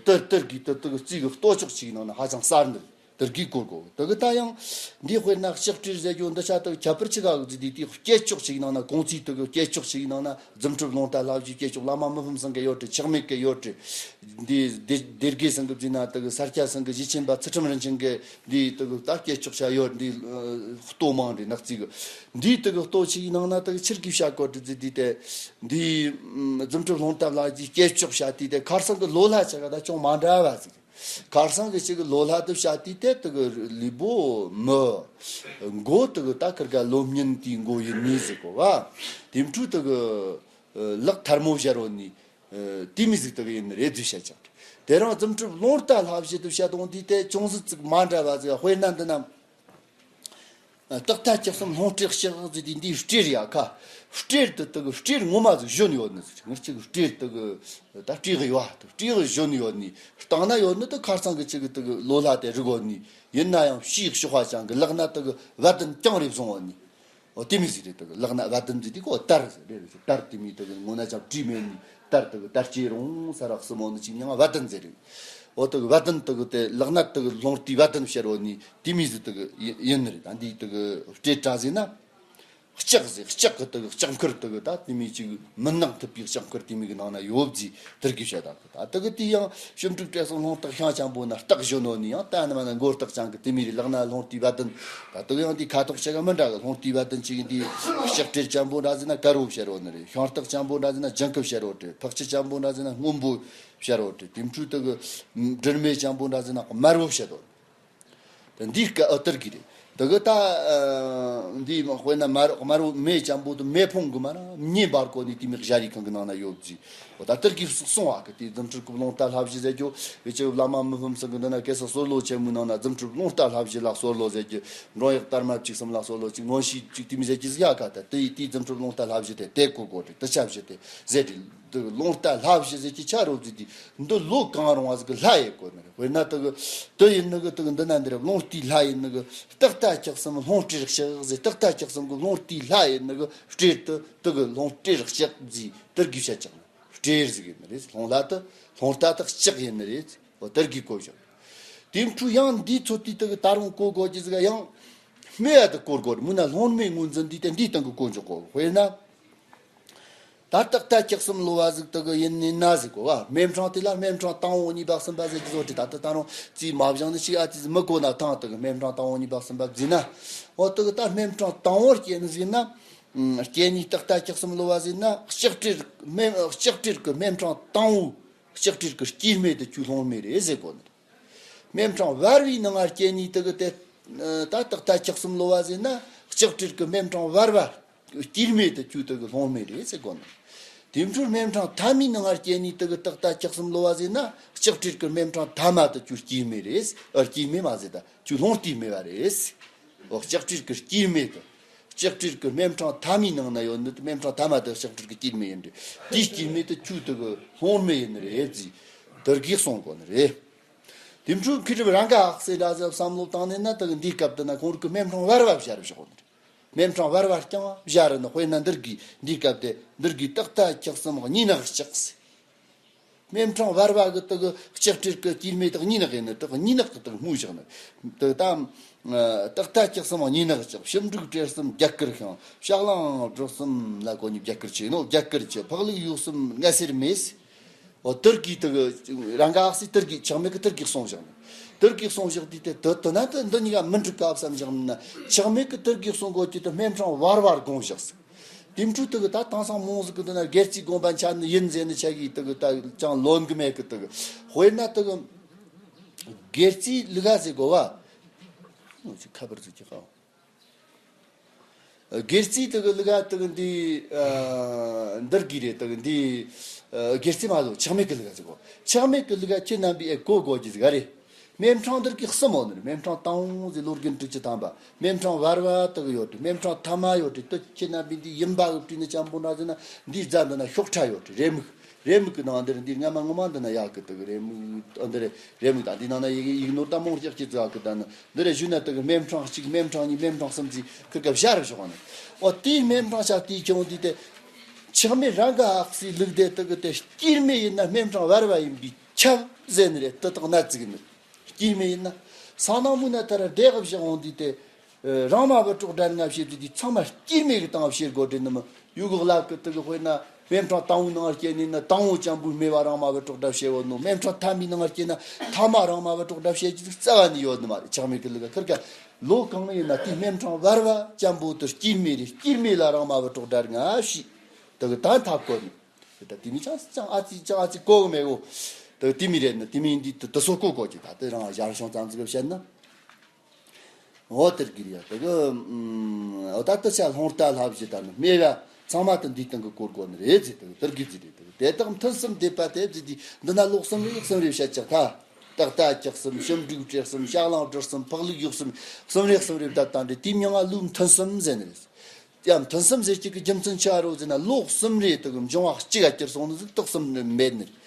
དུ་དུ་གི་དུ་དུ་གི་རྩིས་གི་ལྟོ་ཅོག་ཅིག་ནང་ན་ཧ་ཅང་གསར་འདུག། དུ་གི་སྐོར་གོ་དུ་གི་ད་ཡང་འདི་དཔེར་ན་ལྕགས་སྤྲེལ་ཟེར་རྒྱུ་འདི་ཆ་དུ་ཁྱད་པར་ཅི་ག་གི་ཟིག་དེ་དེ་སྐྱེས་མཆོག་ཅིག་ནང་ན་གོང་ཚིག་དུ་གི་སྐྱེས་མཆོག་ཅིག་ནང་ན་རྫུ་འཕྲུལ་རླུང་རྟ་ལྷ་བཞི་སྐྱེས་མཆོག་བླ་མ་མི་ཕམ་ཚང་གི་ཡོད་དྲི། ཆག་མེད་གི་ཡོད་དྲི། འདི་སྡེ་སྡེ་དགེ་ཚང་གི་ཟིག་ན་དུ་གི་ས་སྐྱ་ཚང་གི་རྗེ་ཆེན་པ་ཚུལ་ཁྲིམས་རིན་ཆེན་གི་འདི་དུ་གི་ད་སྐྱེས་མཆོག་ཆ་ཡོད། འདི་ལྟོ་མང་འདི་ནག་རྩིས་གི་འདི་དུ་གི་ལྟོ་ཅིག་ནང་ན་དུ་གི་ཕྱིར་གི་བཤད་གོ་དྲི་ཟིག་དེ་དེ། འདི་རྫུ་འཕྲུལ་རླུང་རྟ་ལྷ་བཞི་སྐྱེས་མཆོག་བཤད་དུས་དེ་ཁར་སང་གི་ལོ་ལྷ་ཆ་ག་ད་ཅུང་མ་འདྲ་བ་ཟིག། ཁར་སང་གི་ཅིག་གི་ལོ་ལྷ་དུ་བཤད་དུས་དེ་དུ་གི་ལུས་པོ་མི་མགོ་དུ་གི་ད་ཁིར་ག་ལོ་མཉེན་དེའི་མགོ་ཡིན་ནི་ཟིག་གོ་བ། དེ་འཕྲུལ་དུ་གི་ལག་ཐལ་མོ་བཞར་བོ་ནི་དེ་མི་ཟིག་དུ་གི་ཡིན་ནི་རེད་ཟིག་བཤད་ཅག། དེ་རང་རྫུ་འཕྲུལ་རླུང་རྟ་ལྷ་བཞི་དུ་བཤད་དོང་དུས་དེ་ཅུང་ཟིག་ཙིག་མ་འདྲ་བ་ཟིག། དཔེར་ན་འདི་ན། རྟགས་རྟ་ཁྱག་གསུམ་ལྷུང་བྲེར་གཤགས་ཟེར་དུས་འདིའི་སྤྲེལ་ཡ་ཁ། སྤྲེལ་དུ་དུ་གི་སྤྲེལ་ངོ་མ་ཟིག་བཞོན་ཡོད་ནི་ཟིག། ངར་ཅིག་སྤྲེལ་དུ་གི་ད་སྤྲེལ་གི་ཡོད་དུ་སྤྲེལ་གི་བཞོན་ཡོད་ནི། སྟེང་ན་ཡོད་ནི་དུ་ཁར་སང་གི་ཅིག་གི་དུ་གི་ལོ་ལྷ་དེ་རིག་ཡོད་ནི། ཡིན་ན་ཡང་ཕྱིའི་གཤོག་པ་ཅན་གི་ལག་ན་དུ་གི་བ་དན་རྐྱང་རེ་བཟུང་ཡོད་ནི། འོ་དེ་མི་ཟིག་རེད། དུ་གི་ལག་ན་བ་དན་ཟིག་དེ་གོ་དར་ཟེར་རེད། དར་དེ་མི་དུ་གི་ངོ་ན་ཅང་བྲིས་མེད་ནི། དར་དུ་གི་དར་སྐྱེས་རུང་ས་རག་སྲིན་མོ་ནི་ཅིག་མྱང་བ་དན་ཟེར་རེད། འོ་དུ་གི་བ་དན་དུ་གི་དེ་ལག་ན་དུ་གི་ལྷུང་རྟའི་བ་དན་བཤར་བོ་ནི་དེ་མི་ཟིག་དུ་གི་ཡི་ཡིན་ནི་རེད། ད་འདི་དུ་གི་སྤྲེལ་དྲ་ཟེར་ན། ལྕགས་ཟེར་ལྕགས་གི་དུ་གི་ལྕགས་མཁར་དུ་གི་ད་དེ་མི་ཅིག་མི་ནག་ཐུབ་པའི་ལྕགས་མཁར་དེ་མི་གི་ནང་ན་ཡོད་ཟིག་དུར་གི་བཤད་ད་གི། ད་དུ་གི་དེ་ཡང་ཕྱི་འབྲུག་བྲེར་གསུམ་ལྷུང་རྟགས་ཤིང་ཅན་པོ་ན་རྟགས་བཞོན་ནོ་ནི་ཡང་ད་ནི་མ་ན་མགོ་རྟགས་ཅན་གི་དེ་མི་རེད། ལག་ན་ལྷུང་རྟའི་བ་དན། ད་དུ་གི་ཡང་དེ་ཁ་དོག་ཆ་ག་མི་འདྲ་གི། ལྷུང་རྟའི་བ་དན་ཅིག་གི་འདི་ལྕགས་སྤྲེལ་ཅན་པོ་འདྲ་ཟེར་ན་དཀར་བོ་བཤར་བོ་ནི་རེད། ཤིང་རྟགས་ཅན་པོ་འདྲ་ཟེར་ན་ལྗང་ཁུ་བཤར་བོ་རེད། ཕག་ཆུ་ཅན་པོ་འདྲ་ཟེར་ན་སྔོན་པོ་བཤར་བོ་རེད། དེ་འཕྲུལ་དུ་གི་སྦྲུལ་མེ་ཅན་པོ་འདྲ་ཟེར་ན་དམར་བོ་བཤར་བོ་རེད། ད་འདིའི་སྐད་ཨ་དར་གི་རེད། དེ་གི་ད་འདི་དཔེར་ན་དམར་དམར་བོ་མེ་ཅན་པོ་དེ་མེ་ཕུང་གི་མ་ར་མེ་འབར་གོ་ནི་དེ་མི་ཞ་རིའི་ཁང་གི་ནང་ན་ཡོད་ཟེར། འོ་ད་དེར་གི་གསུང་བ་གི་དེ་རྫུ་འཕྲུལ་གི་རླུང་རྟ་ལྷ་བཞི་ཟེར་རྒྱུ། བེ་ཅི་བླ་མ་མི་ཕམ་ཚང་གི་འདི་ན་གེ་སར་སྲོལ་ལོ་ཆེན་མོའི་ནང་ན་རྫུ་འཕྲུལ་རླུང་རྟ་ལྷ་བཞི་ལ་སྲོལ་ལོ་ཟེར་རྒྱུ། འགྲོ་ཡག་དར་མ་བཅུ་གསུམ་ལ་སྲོལ་ལོ་གཅིག་མངོན་ཤེས་གཅིག་དེ་མི་ཟེར་གྱི་ཟིག་ཡ་ཀ་ད་དེ་ཡི་དེའི་རྫུ་འཕྲུལ་རླུང་རྟ་ལྷ་བཞི་དེ་དེ་གོ་གོ་དེ་དེ་ཆ་བཞི་དེ་ཟེར་དེ། དེ་རླུང་རྟ་ལྷ་བཞི་ཟེར་གྱི་ཆ་རོ་ཟེར་དེ་འདི་ལོ་གང་རུང་བ་ཟིག་གི་ལྷ་ཡི་གོ་ནི་རེད། དཔེར་ན་དེ་གི་དེ་ཡིན་ནི་གི་དེ་གི་འདི་ན་འདི་རེད། རླུང་རྟའི་ལྷ་ཡིན་ནི་གི་སྟག་རྟ་ཁྱག་གསུམ་རླུང་སྤྲེལ་ལྕགས་ཟེར། སྟག་རྟ་ཁྱག་གསུམ་གི་རླུང་རྟའི་ལྷ་ཡིན་ནི་གི་སྤྲེལ་དེ་དེ་གི་རླུང་སྤྲེལ་ལྕགས་ཟེར་དེར་གི་བཤད་ཀྱང་སྤྲེལ་ཟིག་ཡིན་ནི་རེད། རླུང་ལྷ་དེ་རླུང་རྟ་དེ་ལྕགས་ཡིན་ནི་རེད། འོ་དེར་གི་གོ་བཞག་དེ་འཕྲུལ་ཡང་འདིའི་ཚོད་དུས་དེ་གི་ད་རུང་གོ་དགོས་ཀྱི་ཟིག་ཡང་སྨྲེ་བ་དེ་གོ་དགོས་རེད། མུ་ན་སློང་མོའི་ངོས་འཛིན་འདི་དེ་འདིའི་སྟེང་གི་གོ་འཇོག་གོ། དཔེར་ན། ད་སྟག་རྟ་ཁྱག་གསུམ་ལོ་བ་ཟིག་དེ་གི་ཡིན་ནི་ན་ཟིག་གོ་བ། སྨེ་ཕྲེང་དེ་ལ་སྨེ་ཕྲེང་དང་བོ་གཉིས་པ་གསུམ་པ་ཟེར་གྱི་བཟོ་དེ་ད་ལྟ་ད་རུང་རྩིས་མ་བཞག་ནི་ཞིག་ཨ་ཙི་ཟིག་མི་གོ་ན་ཐང་། དེ་གི་སྨེ་ཕྲེང་དང་བོ་གཉིས་པ་གསུམ་པ་བརྩིས་ན། འོ་དེ་གི་ད་སྨེ་ཕྲེང་དང་བོར་སྐྱེས་ནི་ཟིག་ན། སྐྱེས་ནི་སྟག་རྟ་ཁྱག་གསུམ་ལོ་བ་ཟིག་ན་ལྕགས་སྤྲེལ་སྨེ་ལྕགས་སྤྲེལ་གི་སྨེ་ཕྲེང་དང་བོ། ལྕགས་སྤྲེལ་གི་སྐྱེས་སྨེ་དེ་ཁྱོད་སློང་མོ་རེད་ཟེར་གོ་ནི་རེད། སྨེ་ཕྲེང་བར་བའི་ནང་ང་སྐྱེས་ནི་དེ་གི་དེ། ད་སྟག་རྟ་ཁྱག་གསུམ་ལོ་བ་ཟེར་ན་ལྕགས་སྤྲེལ་གི་སྨེ་ཕྲེང་བར་བ། སྐྱེས་སྨེ་དེ་ཁྱོད་དེ་གི་སློང་མོ་རེད་ཟེར་གོ་ནི། དེ་འཕྲོར་སྨེ་ཕྲེང་ཐ་མའི་ནང་ང་སྐྱེས་ནི་དེ་གི་སྟག་རྟ་ཁྱག་གསུམ་ལོ་བ་ཟེར་ན་ལྕགས་སྤྲེལ་གི་སྨེ་ཕྲེང་ཐ་མ་དེ་ཁྱོད་སྐྱེས་སྨེ་རེད། ཨ་སྐྱེས་སྨེ་མ་ཟེར་ད་ཁྱོད་སློང་རྟའི་སྨེ་བ་རེད། འོ་ལྕགས་སྤྲེལ་གི་སྐྱེས་སྨེ་དེ། ལྕགས་སྤྲེལ་གི་སྨེ་ཕྲེང་ཐ་མའི་ནང་ན་ཡོད་ནི་དེ་སྨེ་ཕྲེང་ཐ་མ་དེ་ལྕགས་སྤྲེལ་གི་སྐྱེས་སྨེ་ཡིན་རེད། དེའི་སྐྱེས་སྨེ་དེ་ཁྱོད་དེ་གི་སློང་སྨེ་ཡིན་ནི་རེད་ཟེར། དེར་གི་གསུང་གོ་ནི་རེད། དེ་འཕྲོ་མཁས་གྲུབ་རང་ག་ཨག་སེ་འདྲ་ཟབ་བསམ་བློ་བཏང་ནས་ན་དེ་གི་འདིའི་སྐབས་དེ་ན་ཁོང་རང་གི་སྨེ་ཕྲེང་བར་བ་བཞག་རེ་བཞག་གོ་ནི་རེད། སྨེ་ཕྲེང་བར་བ་རྐྱང་བ་བཞག་རེ་ན། དཔེར་ན་འདིར་གི་འདིའི་སྐབས་དེ་འདིར་གི་སྟག་རྟ་ཁྱག་གསུམ་གཉིས་ནག་ལྕགས་ཟེར། སྨེ་ཕྲེང་བར་བ་གི་དེ་གི་ལྕགས་སྤྲེལ་གི་སྐྱེས་སྨེ་དེ་གཉིས་ནག་ཡིན་ནི་དེ་གཉིས་ནག་གི་དེ་སྨོས་བཞག་ནི། དེ་ད་སྟག་རྟ་ཁྱག་གསུམ་གཉིས་ནག་ལྕགས། ཞིབ་འབྲུག་སྤྲེལ་གསུམ་རྒྱ་གར་ཤིང་། ཕྱག་གླང་སྦྲུལ་གསུམ་ལ་གོ་ནི་རྒྱ་གར་ཆེ་ནོ་རྒྱ་གར་ཆེ། ཕག་ལུག་ཡོས་གསུམ་ལྔ་སེར་མེ་ཟེར། འོ་དེར་གི་དེ་གི་རང་ག་ཨག་སེ་དེར་གི་ཆག་མེད་གི་དེར་གི་གསུང་བཞག་ནི། དེར་གི་གསུང་བཞག་དུས་དེ་དེ་དེ་ན་དེ་འདི་གཉིས་ཀ་མི་འགྲིག་ག་བསམ་བཞག་ནི་ན། ཆག་མེད་གི་དེར་གི་གསུང་གོ་དུས་དེ་སྨེ་ཕྲེང་བར་བར་དགོངས་བཞག་ཟེར། དེ་འཕྲོ་དེ་གི་ད་དེང་སང་མོ་ཟིག་གི་འདི་ན་སྒེར་རྩིས་དགོངས་པ་འཆར་ནི་ཡིན་ཟེར་ནི་ཆ་གི་དེ་གི་ད་ཅང་ལོན་གི་མེད་གི་དེ་གི། དཔེར་ན་དེ་གི་སྒེར་རྩིས་ལུགས་ཟེར་གོ་བ། ཁ་པར་ཟིག་གི་ཁ། སྒེར་རྩིས་དེ་གི་ལུགས་དེ་གི་འདི་འདིར་གི་རེད། དེ་གི་འདི་སྒེར་རྩིས་མ་ཟོ་ཆག་མེད་གི་ལུགས་ཟེར་གོ། ཆག་མེད་གི་ལུགས་ཁྱེད་རྣམ་པས་ཨེ་གོ་དགོས་ཀྱི་ཟིག་རེད། སྨེ་ཕྲེང་འདིར་གི་གསུམ་ཡོད་ནི་རེད། སྨེ་ཕྲེང་དང་བོ་ཟེར་ལོ་རྒན་དྲུག་ཅུ་ཐམ་པ། སྨེ་ཕྲེང་བར་བ་དག་ཡོད་དེ། སྨེ་ཕྲེང་ཐ་མ་ཡོད་དེ། དེ་ཁྱེད་རྣམ་པས་འདི་ཡིན་པ་གི་བྲིས་ནི་ཅན་པོ་འདྲ་ཟེར་ན་འདིའི་རྫ་འདི་ན་ཤོག་ཁྲ་ཡོད་དེ། རེ་མིག་རེ་མིག་གི་ནང་འདིར་འདི་སྔ་མ་ངོ་མ་འདི་ན་ཡག་གི་དག་རེ་མིག་འདི་རེ་རེ་མིག་དང་འདི་ནང་ན་ཡིག་ཡིག་ནོར་དང་མང་ཤོས་ཀྱི་ཙག་གི་ད་ནི་འདི་རེ་ཞུ་ན་དག་སྨེ་ཕྲེང་གཅིག་སྨེ་ཕྲེང་གཉིས་སྨེ་ཕྲེང་གསུམ་ཟེར་ཁིར་ཀ་བཞག་རེ་ཞོག་ནི། འོ་དེའི་སྨེ་ཕྲེང་ཆག་དེའི་ཁྱོང་དེ་དེ་ཆག་མེད་རང་ག་ཨག་སེ་ལུགས་དེ་དག་གི་དེ་སྐྱེས་སྨེ་ཡིན་ན་སྨེ་ཕྲེང་བར་བ་ཡིན་པས་ཁྱབ་ཟེར་ནི་རེད། དེ་དག་ན་ཙིག་ནི། སྐྱེས་སྨེ་ཡིན་ན། སང་ནངས་མོ་ན་ཐ་ར་བདེ་གི་བཞག་འོང་དུས་དེ། རང་མ་བུ་གྲོགས་དགྲ་ལྔ་བཤད་དུས་དེ་ཚང་མ་སྐྱེས་སྨེ་གི་སྟེང་བཤད་དགོས་དྲན་ནི་མི་ཡུ་གུ་ལ་གི་དེ་གི་དཔེར་ན་སྨེ་ཕྲེང་དང་བོའི་ནང་སྐྱེས་ནི་ན་དང་བོ་ཅན་པོའི་སྨེ་བ་རང་མ་བུ་གྲོགས་དགྲ་བཤད་འོ་ནོ། སྨེ་ཕྲེང་ཐ་མའི་ནང་སྐྱེས་ན་ཐ་མ་རང་མ་བུ་གྲོགས་དགྲ་བཤད་ཀྱི་རྩ་བ་ནས་ཡོད་ནི་མ་རེད། ཆག་མེད་གི་ལུགས་ཁིར་ཀ་ལོ་གང་ཡིན་ན་དེ་སྨེ་ཕྲེང་བར་བ་ཅན་པོ་དེ་སྐྱེས་སྨེ་རེད། སྐྱེས་སྨེ་ལ་རང་མ་བུ་གྲོགས་དགྲ་ལྔ་བཤད་དེ་གི་ད་ཐབས་གོ་ནི། དེ་ད་དེ་མི་ཅང་ཅང་ཨ་ཙི་ཅང་ཨ་ཙི་གོ་གི་མེད་གོ། དེ་དེ་མི་རེད་ནི་དེ་མི་འདི་དེ་དེ་སོ་གོ་གོ་ཅི་ད་དེ་རང་ཞར་བྱུང་ཙམ་ཟིག་བཤད་ན། འོ་དེར་གི་རེད་ཡ། དེ་གི་ཨམ་འོ་ད་དེ་ཆ་སློང་རྟ་ལྷ་བཞི་ད་ནི་སྨེ་བ་ཚང་མ་དེ་འདིའི་སྟེང་གི་བཀོད་དགོས་ནི་རེད་ཟེར། དེ་གི་དེར་གི་ཟེར་རེད། དེ་གི་དེ་དག་མཐུན་གསུམ་སྡེབ་པ་དེ་ཟེར་དེ་འདི་ན་ལོག་གསུམ་རེ་གསུམ་རེ་བཤད་ཅག་ད། སྟག་རྟ་ཁྱག་གསུམ། ཞིབ་འབྲུག་སྤྲེལ་གསུམ། ཕྱག་གླང་སྦྲུལ་གསུམ། ཕག་ལུག་ཡོས་གསུམ། གསུམ་རེ་གསུམ་རེ་བསྡད་དང་འདྲེ་དེའི་མིང་ང་ལུགས་མཐུན་གསུམ་ཟེར་ནི་རེད། ཡང་མཐུན་གསུམ་ཟེར་གྱི་གི་རྒྱུ་མཚན་ཆི་རོ་ཟེར་ན་ལོག་གསུམ་རེ་དེ་གི་འབྱུང་བ་གཅིག་ག་གྱུར་སོང་ནི་ཟིག་དག་གསུམ་མེད་ནི་རེད།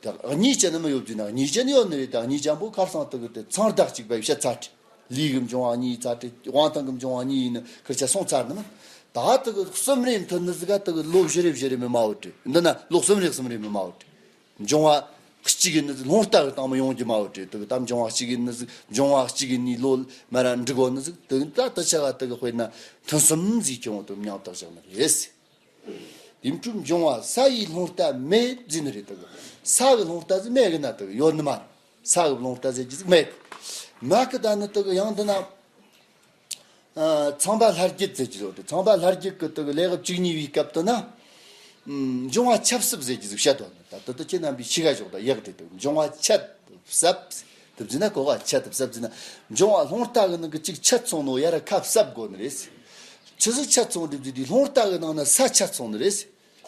ད་གཉིས་ཅན་ནི་མི་ཡོད་རྒྱུ་ན་གཉིས་ཅན་ཡོད་ནི་རེད། ད་གཉིས་ཅན་པོ་ཁར་སང་དེ་གི་དེ་ཚང་བདག་གཅིག་པའི་བཤད་ཚར་ཏེ། ལུས་ཀྱི་འབྱུང་བ་གཉིས་ཚར་ཏེ་དབང་ཐང་གི་འབྱུང་བ་གཉིས་ཡིན་ནི་ཁིར་ཆ་སོང་ཚར་ནི་མིན། ད་དེ་གི་གསུམ་རེ་མཐུན་ནི་ཟིག་ག་དེ་གི་ལོ་བཞི་རེ་བཞི་རེ་མི་མ་འོ་ཏེ། འདི་ན་ལོ་གསུམ་རེ་གསུམ་རེ་མི་མ་འོ་ཏེ། འབྱུང་བ་གཅིག་ཡིན་ནི་ཟིག་སློང་རྟ་གི་སྟེང་མི་ཡོང་རྒྱུ་མ་འོ་ཏེ། དེ་གི་ད་འབྱུང་བ་གཅིག་ཡིན་ནི་ཟིག་འབྱུང་བ་གཅིག་ཡིན་ནི་ལོ་མ་ར་འགྲིག་འོ་ནི་ཟིག་དེ་གི་ད་དེ་ཆ་ག་དེ་གི་དཔེར་ན་མཐུན་གསུམ་ཟིག་ཁྱོང་དེ་མཉམ་བཏགས་བཞག་ནི་རེད། དེ་འཕྲོ་འབྱུང་བ་ས་ཡི་སློང་རྟ་མེད་ཟེར་ནི་རེད། དེ་གི་ས་གི་སློང་རྟ་ཟིག་མེད་གི་ན་དེ་གི་ཡོད་ནི་མ་རེད། ས་གི་སློང་རྟ་ཟེར་རྒྱུ་ཟིག་མེད་གི། མ་གི་ད་ནི་དེ་གི་ཡང་འདི་ན། ཨ་ཚངས་པ་ལྷ་རྒྱལ་ཟེར་གྱི་ཡོད་དེ། ཚངས་པ་ལྷ་རྒྱལ་གྱི་དེ་གི་ལེའུ་བཅུ་གཉིས་པའི་སྐབས་དེ་ན། ཨམ་འབྱུང་བ་ཆབ་གསབ་ཟེར་གྱི་ཟིག་བཤད་དོ། ད་དེ་དེ་ཁྱེད་རྣམ་པས་ཤི་ག་ཞོག་ད་ཡག་དེ་དེ་འབྱུང་བ་ཆབ་གསབ། དེ་བཟླས་ན་གོ་བ་ཆད་དུ་ཟབ་བཟླས་ན། འབྱུང་བ་རླུང་རྟ་གི་ནང་གི་གཅིག་ཆད་སོང་ནོ་ཡར་ཁ་གསབ་དགོས་ནི་རེད། ཆི་ཟིག་ཆད་སོང་རེད་བཟླས་དུས་རླུང་རྟ་གི་ནང་ན་ས་ཆད་སོང་ནི་རེད།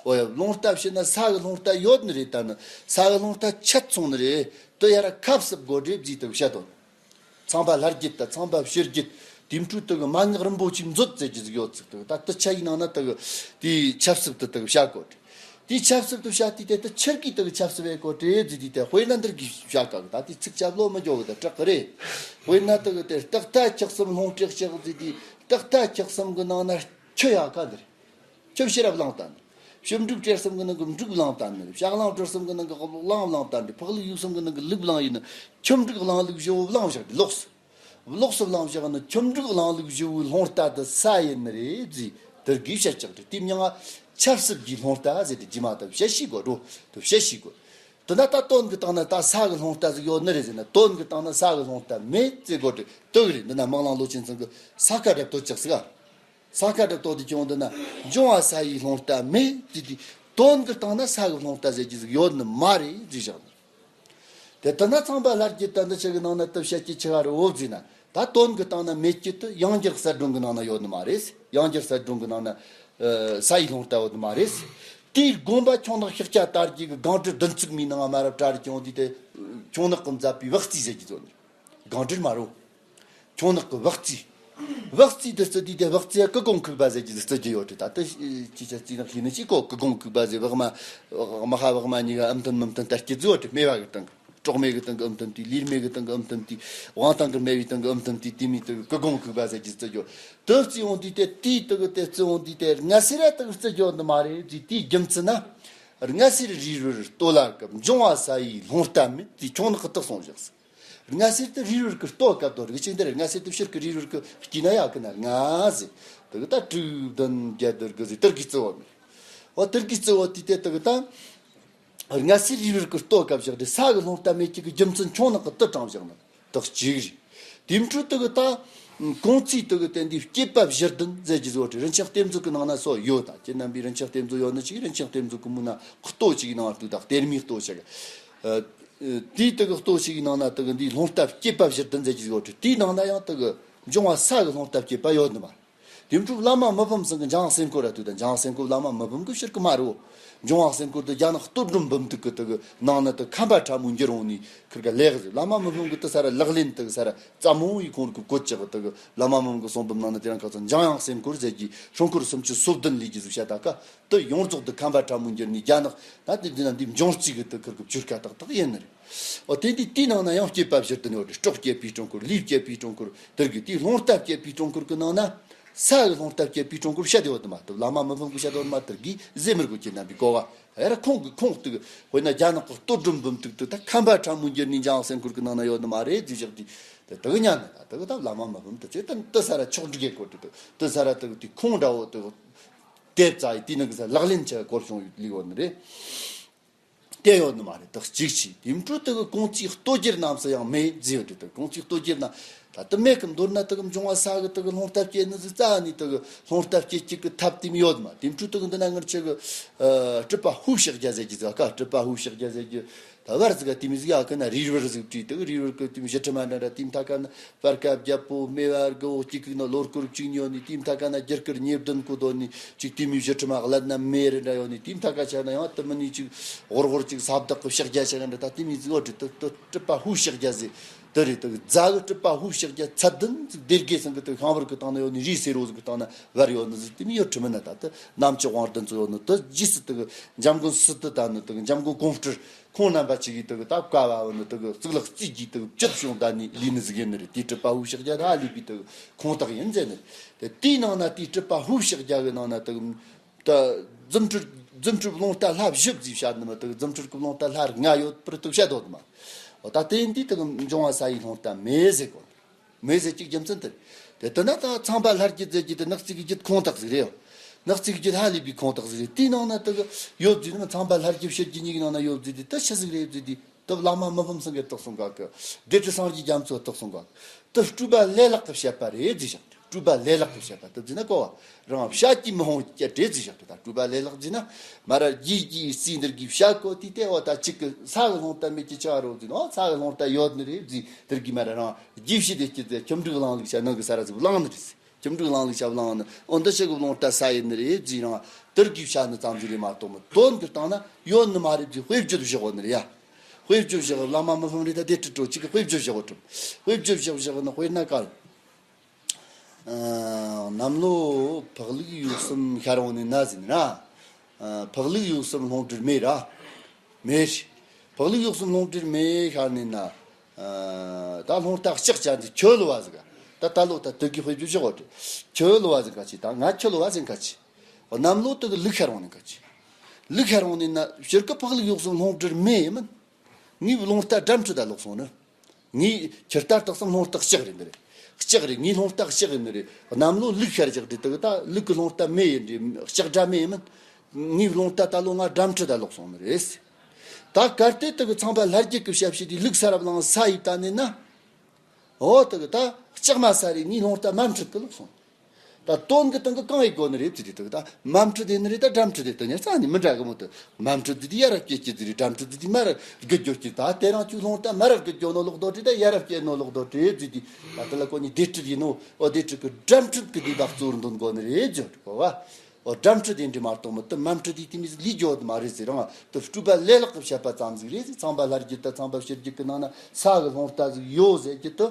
འོ་ཡ། རླུང་རྟ་བྱས་ན་ས་གི་རླུང་རྟ་ཡོད་ནི་རེད། ད་ནི་ས་གི་རླུང་རྟ་ཆད་སོང་ནི་རེད། དེ་ཡར་ཁ་གསབ་དགོས་རེད་བཟླས་དུ་བཤད་དོ། ཚངས་པ་ལྷ་རྒྱལ་དང་ཚངས་པ་སྤྱི་རྒྱལ་དེ་འཕྲོ་དུ་གི་མན་ངག་རིན་པོ་ཆེ་མཛོད་ཟེར་གྱི་ཟིག་ཡོད་ཟིག། དུ་ད་དུ་ཆ་ཡི་ནང་ན་དུ་གི་དེའི་ཆབ་སྲིད་དུ་དུ་བྱ་དགོས། དེའི་ཆབ་སྲིད་དུ་བྱ་དུས་དེ་དུ་ཆེར་གི་དུ་གི་ཆབ་སྲིད་བྱེད་དགོས་དེ་ཟིག། དུས་དེ་དཔེར་ན་འདིར་གི་བྱ་ག་གི་ད་དེ་ཚིག་ཆབ་ལོ་མི་འཇོག་གི་ད་དྲག་གི་རེད། དཔེར་ན་དུ་གི་དེ་རྟག་མཐའ་ཁྱག་གསུམ་ལྷུང་དྲེག་ཤག་ཟིག། དུས་རྟག་མཐའ་ཁྱག་གསུམ་གི་ནང་ན་ཆུ་ཡ་ག་འདིར། ཆུ་ཕྱི་རབ་བླངས་བཏང་། ཆུ་འབྲུག་བྲེ་གསུམ་གི་ནང་གི་འབྲུག་བླངས་བཏང་ནི། ཕྱག་གླང་བྲེ་གསུམ་གི་ནང་གི་གླང་བླངས་བཏང་སྟེ། ཕག་ལུག་ཡུག་གསུམ་གི་ནང་གི་ལུག་བླངས་ཡིན་ནི། ཆུ་འབྲུག་གླང་ལུག་བཞི་བོ་བླངས་བཞག་སྟེ་ལོགས་སུ། ལོགས་སུ་བླངས་བཞག་ནི་ཆུ་འབྲུག་གླང་ལུག་བཞི་བོའི་རླུང་རྟ་དེ་ས་ཡིན་ནི་རེད་ཟེར། དེར་གིས་བཤད་ཀྱག་དེ་དེའི་མྱིང་ང་ཆབ་སྲིད་ཀྱི་རླུང་རྟ་ཟེར་ཏེ་རྗེས་མ་དེ་བཤད་ཤེས་དགོས་འགྲོ། དེ་བཤད་ཤེས་དགོས། དེ་ན་ད་དོན་གྱི་སྟེང་ན་ད་ས་གི་རླུང་རྟ་ཟིག་ཡོད་ནི་རེད་ཟེར་ན། དོན་གྱི་སྟེང་ན་ས་གི་རླུང་རྟ་མེད་ཟེར་དགོས་ཏེ་དེ་གི་རེད། འདི་ན་སྨག་རླུང་ལོ་ཆེན་ཚང་གི་ས་ཁ་འདྲ་བཏོད་ཀྱག་ཟིག་ཨ། ས་ཁ་འདྲ་བཏོད་དེ་ཀྱང་འདི་ན་འབྱུང་བ་ས་ཡི་རླུང་རྟ་མེད་དེ་དེ། དོན་གྱི་སྟེང་ན་ས་གི་རླུང་རྟ་ཟེར་གྱི་ཟིག་ཡོད་ནི་མ་རེད་ཟེར་བཞག་ནི། དེ་ལྟ་ན་ཚངས་པ་ལྷ་རྒྱལ་ད་འདི་ཆ་གི་ནང་ན་དེ་བཤད་ཀྱི་ཆི་ག་རེད་འོ་ཟེར་ན། ད་དོན་གྱི་སྟེང་ན་མེད་ཀྱི་དེ་ཡང་རྒྱལ་གསལ་སྒྲོན་གྱི་ནང་ན་ཡོད་ནི་མ་རེད། ཡང་རྒྱལ་གསལ་སྒྲོན་གྱི་ནང་ན་ཨ་ས་ཡི་རླུང་རྟ་ཡོད་ནི་མ་རེད། དེའི་དགོངས་པ་ཁྱུང་ནག་ཤཱཀྱ་དར་རྒྱས་ཀྱི་སྒང་དྲུག་བདུན་ཚིགས་མའི་ནང་མ་རབས་བྲ་རི་ཀྱང་འདི་དེ་ཁྱུང་ནག་གིས་མཛད་པའི་བག་རྩིས་ཟེར་གྱི་ཟིག་ཡོད་ནི། སྒང་དྲུག་མ་རེད། ཁྱུང་ནག་གི་བག་རྩིས། བག་རྩིས་དེ་བརྩི་དུས་དེ་བག་རྩིས་ཡ་ཀི་གུང་ཁུག་པ་ཟེར་གྱི་ཟིག་བརྩི་གི་ཡོད་དེ། ད་ལྟ་ཅི་ཆ་རྩིས་ནག་ཤེས་ནི་ཅི་གོ། ཀི་གུང་ཁུག་པ་ཟེར། བག་མ་བག་མ་ཧ་བག་མ་གཉིས་ཀ་ཨུམ་ཐུན་མུམ་ཐུན་ལྟར་སྐྱེ་རྫུ་བ་དེ་སྨེ་བ་གི་སྟེང་གི། གྲོག་མེ་གི་སྟེང་གི་ཨུམ་ཐུན་དེ། ལུས་མེ་གི་སྟེང་གི་ཨུམ་ཐུན་དེ། དབང་ཐང་གི་མེ་བའི་སྟེང་གི་ཨུམ་ཐུན་དེ། དེ་མོ་དེ་ཀི་གུང་ཁུག་པ་ཟེར་གྱི་བརྩི་གི་ཡོད། དེ་བརྩི་འོང་དུས་དེ་དེའི་དེ་གི་དེ་བརྩི་འོང་དུས་དེ་སྔ་སེར་ར་དེ་གི་བརྩི་གི་ཡོད་ནི་མ་རེད་ཟེར། དེའི་རྒྱུ་མཚན་ན། སྔ་སེར་རིལ་བུར་ལྟོ་ལ་སྐབས། འབྱུང་བ་ས་ཡི་རླུང་རྟ་མེད་ཟེར། ཁྱུང་ནག་གིས་དེ་གསུངས་བཞག་ཟིག། སྔ་སེར་དེ་རིལ་བུར་གི་ལྟོ་སྐབས་དོ་རིག་ཅིག་འདིར། སྔ་སེར་དེ་ཕྱིར་གི་རིལ་བུར་གི་སྐྱེས་ན་ཡག་གི་ན་ང་ཟེར། དེ་གི་ད་དྲུག་བདུན་བརྒྱད་དེར་གི་ཟེར། དེར་གི་བརྩི་བ་མེད། འོ་དེར་གི་བརྩི་བ་དེ་དེ་དེ་གི་ད་སྔ་སེར་རིལ་བུར་གི་ལྟོ་སྐབས་བཞག་དེ་ས་གི་རླུང་རྟ་མེད་ཀྱི་གི་རྒྱུ་མཚན་ཁྱུང་ནག་གིས་དེ་དྲངས་བཞག་ན་དེ་གཅིག་རེད། དེ་འཕྲོ་དེ་གི་ད་གོང་ཚིག་དེ་གི་དེ་འདི་བསྐྱེད་པ་བཞི་ལྡན་ཟེར་གྱི་བཟོ་འདྲ་རིན་ཆེན་གཏེར་མཛོད་ཀྱི་ནང་ན་སོ་ཡོད། ད་ཁྱེད་རྣམ་པས་རིན་ཆེན་གཏེར་མཛོད་ཡོད་ནི་ཅིག། རིན་ཆེན་གཏེར་མཛོད་ཀྱི་མུ་ན་ལྟོ་ཅིག་ནང་དུ་ད་གཏེར་མའི་ལྟོ་ཅིག། ཨ། དེའི་དེ་གི་ལྟོ་ཞིག་གི་ནང་ན་དེ་གི་འདིའི་རླུང་རྟ་བསྐྱེད་པ་བཞི་ལྡན་ཟེར་གྱི་ཡོད་དེ། དེའི་ནང་ན་ཡང་དེ་གི་འབྱུང་བ་ས་གི་རླུང་རྟ་བསྐྱེད་པ་ཡོད་ནི་མ་རེད། དེ་འཕྲོ་བླ་མ་མི་ཕམ་ཚང་གི་འཇམ་དབྱངས་སེམས་འཁོར་ར་དུ་དང་། འཇམ་དབྱངས་སེམས་འཁོར་བླ་མ་མི་ཕམ་གི་ཕྱིར་གི་མ་རེད། འབྱུང་བ་སེམས་འཁོར་དེ་རྒྱ་ནག་གི་གཏོར་སྒྲོམ་འབུམ་ཐུག་གི་དེ་གི་ནང་ན་དེ་ཁམས་པ་ཕྲ་མོའི་འགྱུར་འོང་ནི་ཁིར་ག་ལེགས་ཟེར། བླ་མ་མི་ཕམ་གི་དེ་ས་ར་ལག་ལེན་དེ་གི་ས་ར་རྩ་མོ་ཡི་ཁོང་གི་བཀོད་ཅག་གི་དེ་གི་བླ་མ་མི་ཕམ་གི་གསུང་འབུམ་ནང་ན་དེ་རིང་ཁ་ཚང་འཇམ་དབྱངས་སེམས་འཁོར་ཟེར་གྱི་སྲུང་འཁོར་སུམ་ཅུ་སོ་བདུན་ལས་ཀྱི་ཟིག་བཤད་ད་ཀ། དེ་ཡོངས་རྫོགས་དེ་ཁམས་པ་ཕྲ་མོའི་འགྱུར་ནི་རྒྱ་ནག་ད་དེ་འདི་ན་འདི་འབྱུང་རྩིས་གི་དེ་ཁིར་གི་བཅུར་ཁ་ཏག་ཏག་ཡིན་ནི་རེད། འོ་དེ་འདི་དེའི་ནང་ན་ཡང་བསྐྱེད་པ་བཞི་ལྡན་ཡོད་དེ། སྲོག་བསྐྱེད་པའི་སྲུང་འཁོར། ལུས་བསྐྱེད་པའི་སྲུང་འཁོར། དེར་གི་དེའི་རླུང་རྟ་བསྐྱེད་པའི་སྲུང་འཁོར་གི་ནང་ན་ས་གི་རླུང་རྟ་བསྐྱེད་པའི་སྲུང་འཁོར་བཤད་དེ་ཡོད་དེ་མ་གཏོགས། བླ་མ་མི་ཕམ་གི་བཤད་དེ་ཡོད་མ། དེར་གི་ཟེར་མི་དགོས། ཁྱེད་རྣམ་པའི་གོ་བ་ཡ་ར་ཁོང་གི་ཁོང་དེ་གི་དཔེར་ན་རྒྱ་ནག་གི་གཏོར་སྒྲོམ་འབུམ་ཐུག་དེ་ད་ཁམས་པ་ཕྲ་མོའི་འགྱུར་ནི་འཇམ་དབྱངས་སེམས་འཁོར་གི་ནང་ན་ཡོད་དེ་མ་རེད་ཟེར་བཞག་དེ། དེ་དེ་གི་ཉན་ནི་ད་དེ་གི་ད་བླ་མ་མི་ཕམ་དེ་ཚོས་ད་དེ་ས་ར་ཕྱོགས་སྒྲིག་གི་སྐོར་དེ་དེ་དེ་ས་ར་དེ་གི་དེ་ཁོང་འདྲ་བོ་དེ་གི་དེབ་རྩ་ཡི་དེའི་ནང་གི་ས་ལག་ལེན་ཆ་སྐོར་བྱུང་ཡོད་ལི་ཡོད་ནི་རེད། དེ་ཡོད་ནི་མ་རེད། དེ་གཅིག་བྱས། དེ་འཕྲོ་དེ་གི་གོང་ཚིག་ལྟོ་རྒྱུར་རྣམས་སུ་ཡང་མེད་ཟེར་ཡོད་དེ། དེ་གོང་ཚིག་ལྟོ་རྒྱུར་རྣམས་ད་དེ་མེད་གི། མདོར་ན་དེ་གི་འབྱུང་བ་ས་གི་དེ་གི་རླུང་རྟ་བསྐྱེད་ནི་ཟིག་རྩ་ནི་དེ་གི་རླུང་རྟ་བསྐྱེད་བྱེད་གི་ཐབས་དེ་མོ་ཡོད་མ། དེ་འཕྲོ་དེ་གི་འདི་ན་ངར་ཆེ་གི་ཨ་གྲུབ་པ་ཧཱུྃ་ཕྱག་རྒྱ་ཟེར་གྱི་ཟིག་ག། གྲུབ་པ་ཧཱུྃ་ཕྱག་རྒྱ་ཟེར་གྱི་ད་བར་ཟིག་ག་དེ་མོ་ཟིག་ཡ་གི་ན་རིལ་བུར་ཟིག་བྲིས། དེ་གི་རིལ་བུར་གི་དེ་མོ་བཞི་ཁྲི་མ་འདྲ་འདྲ་དེ་མོ་ཐ་ཀ་ན། སྤར་ཁ་བརྒྱད་པོ་སྨེ་བར་གི་འོག་གཅིག་གི་ནང་ལོར་སྐོར་གཅིག་ཉོ་ནི། དེའི་མཐའ་ཁ་ན་རྒྱུ་སྐར་ཉེར་བདུན་གོ་དོ་ནི་གཅིག། དེ་མོའི་བཞི་ཁྲི་མ་གླད་ན་མེ་རེ་འདྲ་ཡོད་ནི། དེའི་མཐའ་ཁ་ཆ་ན་ཡང་དེ་མིན་ནི་གཅིག་ཧོར་ཧོར་གཅིག་ས་བདག་གི་ཕྱག་རྒྱ་ཆ་ག་འདྲ། ད་དེ་མོ་ཟིག་ཡོད་དེ། དེ་དེ་གྲུབ་པ་ཧཱུྃ་ཕྱག་རྒྱ་ཟེར་དེ་རེད། དེ་རྫ་གི་གྲུབ་པ་ཧཱུྃ་ཕྱག་རྒྱ་ཚད་ལྡན་ཟིག། སྡེ་དགེ་ཚང་གི་དེ་ཤམ་བུར་གི་སྟེང་ན་ཡོད་ནི། རིའི་སེར་རོ་ཟིག་གི་སྟེང་ན་བར་ཡོད་ནི་ཟིག། དེ་མོ་ཡོད་ཁྲི་མིན་ན། ད་དེ་གནམ་ལྕགས་དབང་ལྡན་ཚོ་ཡོད་ནི། དེ་རྗེས་སུ་དེ་གི་འཇམ་མགོན་སི་ཏུ་ད་ནི་དེ་གི་འཇམ་མགོན་གོང་སྤྲུལ། ཁོང་རྣམ་པ་ཅིག་གིས་དེ་གི་ད་བཀའ་ཕབ་ནི་དེ་གི་གཙུག་ལག་རྩིས་ཀྱི་དེ་གི་བཅུད་བྱུང་ད་ནི་ལས་ནི་ཟིག་ཡིན་ནི་རེད། དེའི་གྲུབ་པ་ཧཱུྃ་ཕྱག་རྒྱ་ད་ལས་པའི་དེ་གི་ཁུངས་དག་ཡིན་ཟེར་ནི་རེད། དེ་དེའི་ནང་ན་དེའི་གྲུབ་པ་ཧཱུྃ་ཕྱག་རྒྱ་གི་ནང་ན་དེ་གི་ད་རྫུ་འཕྲུལ་རྫུ་འཕྲུལ་རླུང་རྟ་ལྷ་བཞི་ཟེར་བཤད་ནི་མ། དེ་གི་རྫུ་འཕྲུལ་གི་རླུང་རྟ་ལྷ་ལྔ་ཡོད་པར་དེ་བཤད་དོ་དེ་མ། འོ་ད་དེ་འདི་དེ་གི་འབྱུང་བ་ས་ཡི་རླུང་རྟ་མེད་ཟེར་གོ། མེད་ཟེར་གྱི་རྒྱུ་མཚན་དེ་རེད། དེ་ལྟ་ན་ད་ཚངས་པ་ལྷ་རྒྱལ་ཟེར་གྱི་དེ་ནག་རྩིས་ཀྱི་རྒྱུད་ཁུངས་དག་ཟིག་རེད། ནག་རྩིས་ཀྱི་རྒྱུད་ཧ་ལས་པའི་ཁུངས་དག་ཟིག་རེད། དེའི་ནང་ན་དེ་གི་ཡོད་ཟེར་ན་ཚངས་པ་ལྷ་རྒྱལ་ཕྱི་རྒྱལ་གཉིས་ཀྱི་ནང་ན་ཡོད་ཟེར་དེ་ད་ཆི་ཟིག་རེད་ཟེར་དེ། དེ་བླ་མ་མི་ཕམ་ཚང་གིས་དེ་གསུང་ག་གི། སྡེ་སྲིད་སངས་རྒྱས་རྒྱ་མཚོས་དེ་གསུང་ག་གི། དེ་སྤྲུལ་པ་ལས་ལྷག་གིས་བཤད་པ་རེད་ཟེར་བཞག་སྤྲུལ་པ་ལས་ལྷག་གི་བཤད་པ་དེ་བརྫིས་ན་གོ་བ། རང་བྱ་སྐྱེས་མི་ཧོང་སྐྱ་བྲེ་བརྫིས་བཞག་དེ་ད་སྤྲུལ་པ་ལས་ལྷག་བརྫིས་ན། མ་ར་རྒྱས་རྒྱས་རྩིས་འདིར་གི་བྱ་གོ་དུས་དེ་འོ་ད་གཅིག་གི་ས་གི་ལྷུང་ལྟ་མེད་ཀྱི་ཆ་རོ་བརྫིས་ན་འོ་ས་གི་ལྷུང་ལྟ་ཡོད་ནི་རེད་བརྫིས་དེར་གི་མ་ར་རང་རྒྱས་བྱེད་དེ་སྐྱེ་དེ་ཁྱིམ་འགྲུལ་གླིང་ལུགས་བྱ་ནང་གི་ས་ར་ཟིག་བླངས་ནི་རེད། ཁྱིམ་འགྲུལ་གླིང་ལུགས་བྱ་བླངས་ནི་འོ་འདི་ཞིག་གི་ལྷུང་ལྟ་ས་ཡིན་ནི་རེད་བརྫིས་རང་དེར་གི་བྱ་ནི་ཙམ་ཟིག་རེད་མ་གཏོགས་མི་དོན་གི་སྟེང་ན་ཡོད་ནི་མ་རེད་བརྫིས་དཔེ་བརྗོད་བཞག་གོ་ནི་རེད་ཡ། དཔེ་བརྗོད་བཞག་གི་བླ་མ་མི་ཕམ་རེད་ད་དེ་ཁྲི་ཁྲོ་གཅིག་གི་དཔེ་བརྗོད་བཞག་གོ་ཁྲིམས། དཔེ་བརྗོད་བཞག་བཞག་ནི་དཔེར་ན་ག་རེད། ཨ། གནམ་ལོ་ཕག་ལུག་ཡོས་གསུམ་ཤར་འོང་ནས་ན་ཟིན་ར། ཨ། ཕག་ལུག་ཡོས་གསུམ་ལྷུང་བྲིར་མེད་ར། མེད། ཕག་ལུག་ཡོས་གསུམ་ལྷུང་བྲིར་མེད་ཤར་ནས་ན། ཨ། ད་ལྷུང་ལྟ་ལྕགས་ཅན་དེ་ཁྱོད་ལོ་བ་ཟིག་ད་ད་ལོ་ད་དུ་གི་དཔེ་བརྗོད་བཞག་འོ་དེ། ཁྱོད་ལོ་བ་ཟིག་ག་ཅི་ད་ང་ཁྱོད་ལོ་བ་ཟིག་ག་ཅི། གནམ་ལོ་དུ་གི་ལུག་ཤར་འོང་ནས་ག་ཅི། ལུག་ཤར་འོང་ནས་ན་ཕྱིར་གི་ཕག་ལུག་ཡོས་གསུམ་ལྷུང་བྲིར་མེད་ཡིན་མིན། ངའི་ལྷུང་ལྟ་འགྲམ་ཁྲི་ད་ལོག་སོང་ནི། ངའི་ཁྱི་ལྟར་དག་སམ་ལྷུང་ལྟ་ལྕགས་རེད་འདི་རེད། ལྕགས་རེད་ངའི་ལྷུང་ལྟ་ལྕགས་ཡིན་ནི་རེད། གནམ་ལོ་ལུག་ཤར་ལྕགས་རེད་དུ་ད་ལུག་གི་ལྷུང་ལྟ་མེ་ཡིན་རེད་ལྕགས་དགྲ་མེ་ཡིན་མིན། ངའི་ལྷུང་ལྟ་ད་ལོ་ང་འགྲམ་ཁྲི་ད་ལོག་སོང་ནི་རེད། ད་གལ་ཏེ་དུ་གི་ཚངས་པ་ལྷ་རྒྱལ་གི་ཞབས་ཕྱི་དེ་ལུག་ས་རབ་ལངས་ས་ཡིབ་ད་ནི་ན། འོ་དུ་གི་ད་ལྕགས་མ་ས་རེད་ངའི་ལྷུང་ལྟ་མ་འཁྲིད་གི་ལོག་སོང་། ད་དོན་གི་སྟེང་གི་གང་ཡིན་དགོ་ནི་རེད་ཅི་དེ་དག་ད་མམ་ཁྲི་དེ་ནི་རེད་ད་འགྲམ་ཁྲི་དེ་ད་ཉར་ས་ནི་མི་འདྲ་གི་མོ་དུ་མམ་ཁྲི་དེ་དེ་ཡ་རབས་སྐྱེ་སྐྱེ་དེ་རེད་འགྲམ་ཁྲི་དེ་དེ་མ་རབས་དགུ་རྒྱོ་སྐྱེ་ད་དེ་རང་ཆུ་ལྷུང་ད་མ་རབས་དགུ་རྒྱོ་ནོ་ལོག་དོ་དེ་ད་ཡ་རབས་སྐྱེ་ནོ་ལོག་དོ་དེ་ཅི་དེ་ད་དེ་ལ་གོ་ནི་དེ་ཁྲི་ཡིན་ནོ་ཨོ་དེ་ཁྲི་གི་འགྲམ་ཁྲི་གི་དེ་བག་གཙོར་འདོན་དགོ་ནི་རེད་ཇོ་གོ་བ། ཨོ་འགྲམ་ཁྲི་དེ་འདྲི་མ་གཏོགས་མི་དུ་མམ་ཁྲི་དེ་དེ་མི་ལི་རྒྱོ་དུ་མ་རེད་ཟེར་རང་དུ་སྤྲུལ་པ་ལས་ལྷག་གི་བཤད་པ་ཙམ་ཟིག་རེད་ཟེར་ཚངས་པ་ལྷ་རྒྱུད་ད་ཚངས་པ་ཕྱི་རྒྱུད་གི་ནང་ན་ས་གི་ལྷུང་ལྟ་ཟིག་ཡོད་ཟེར་རྒྱུ་དུ།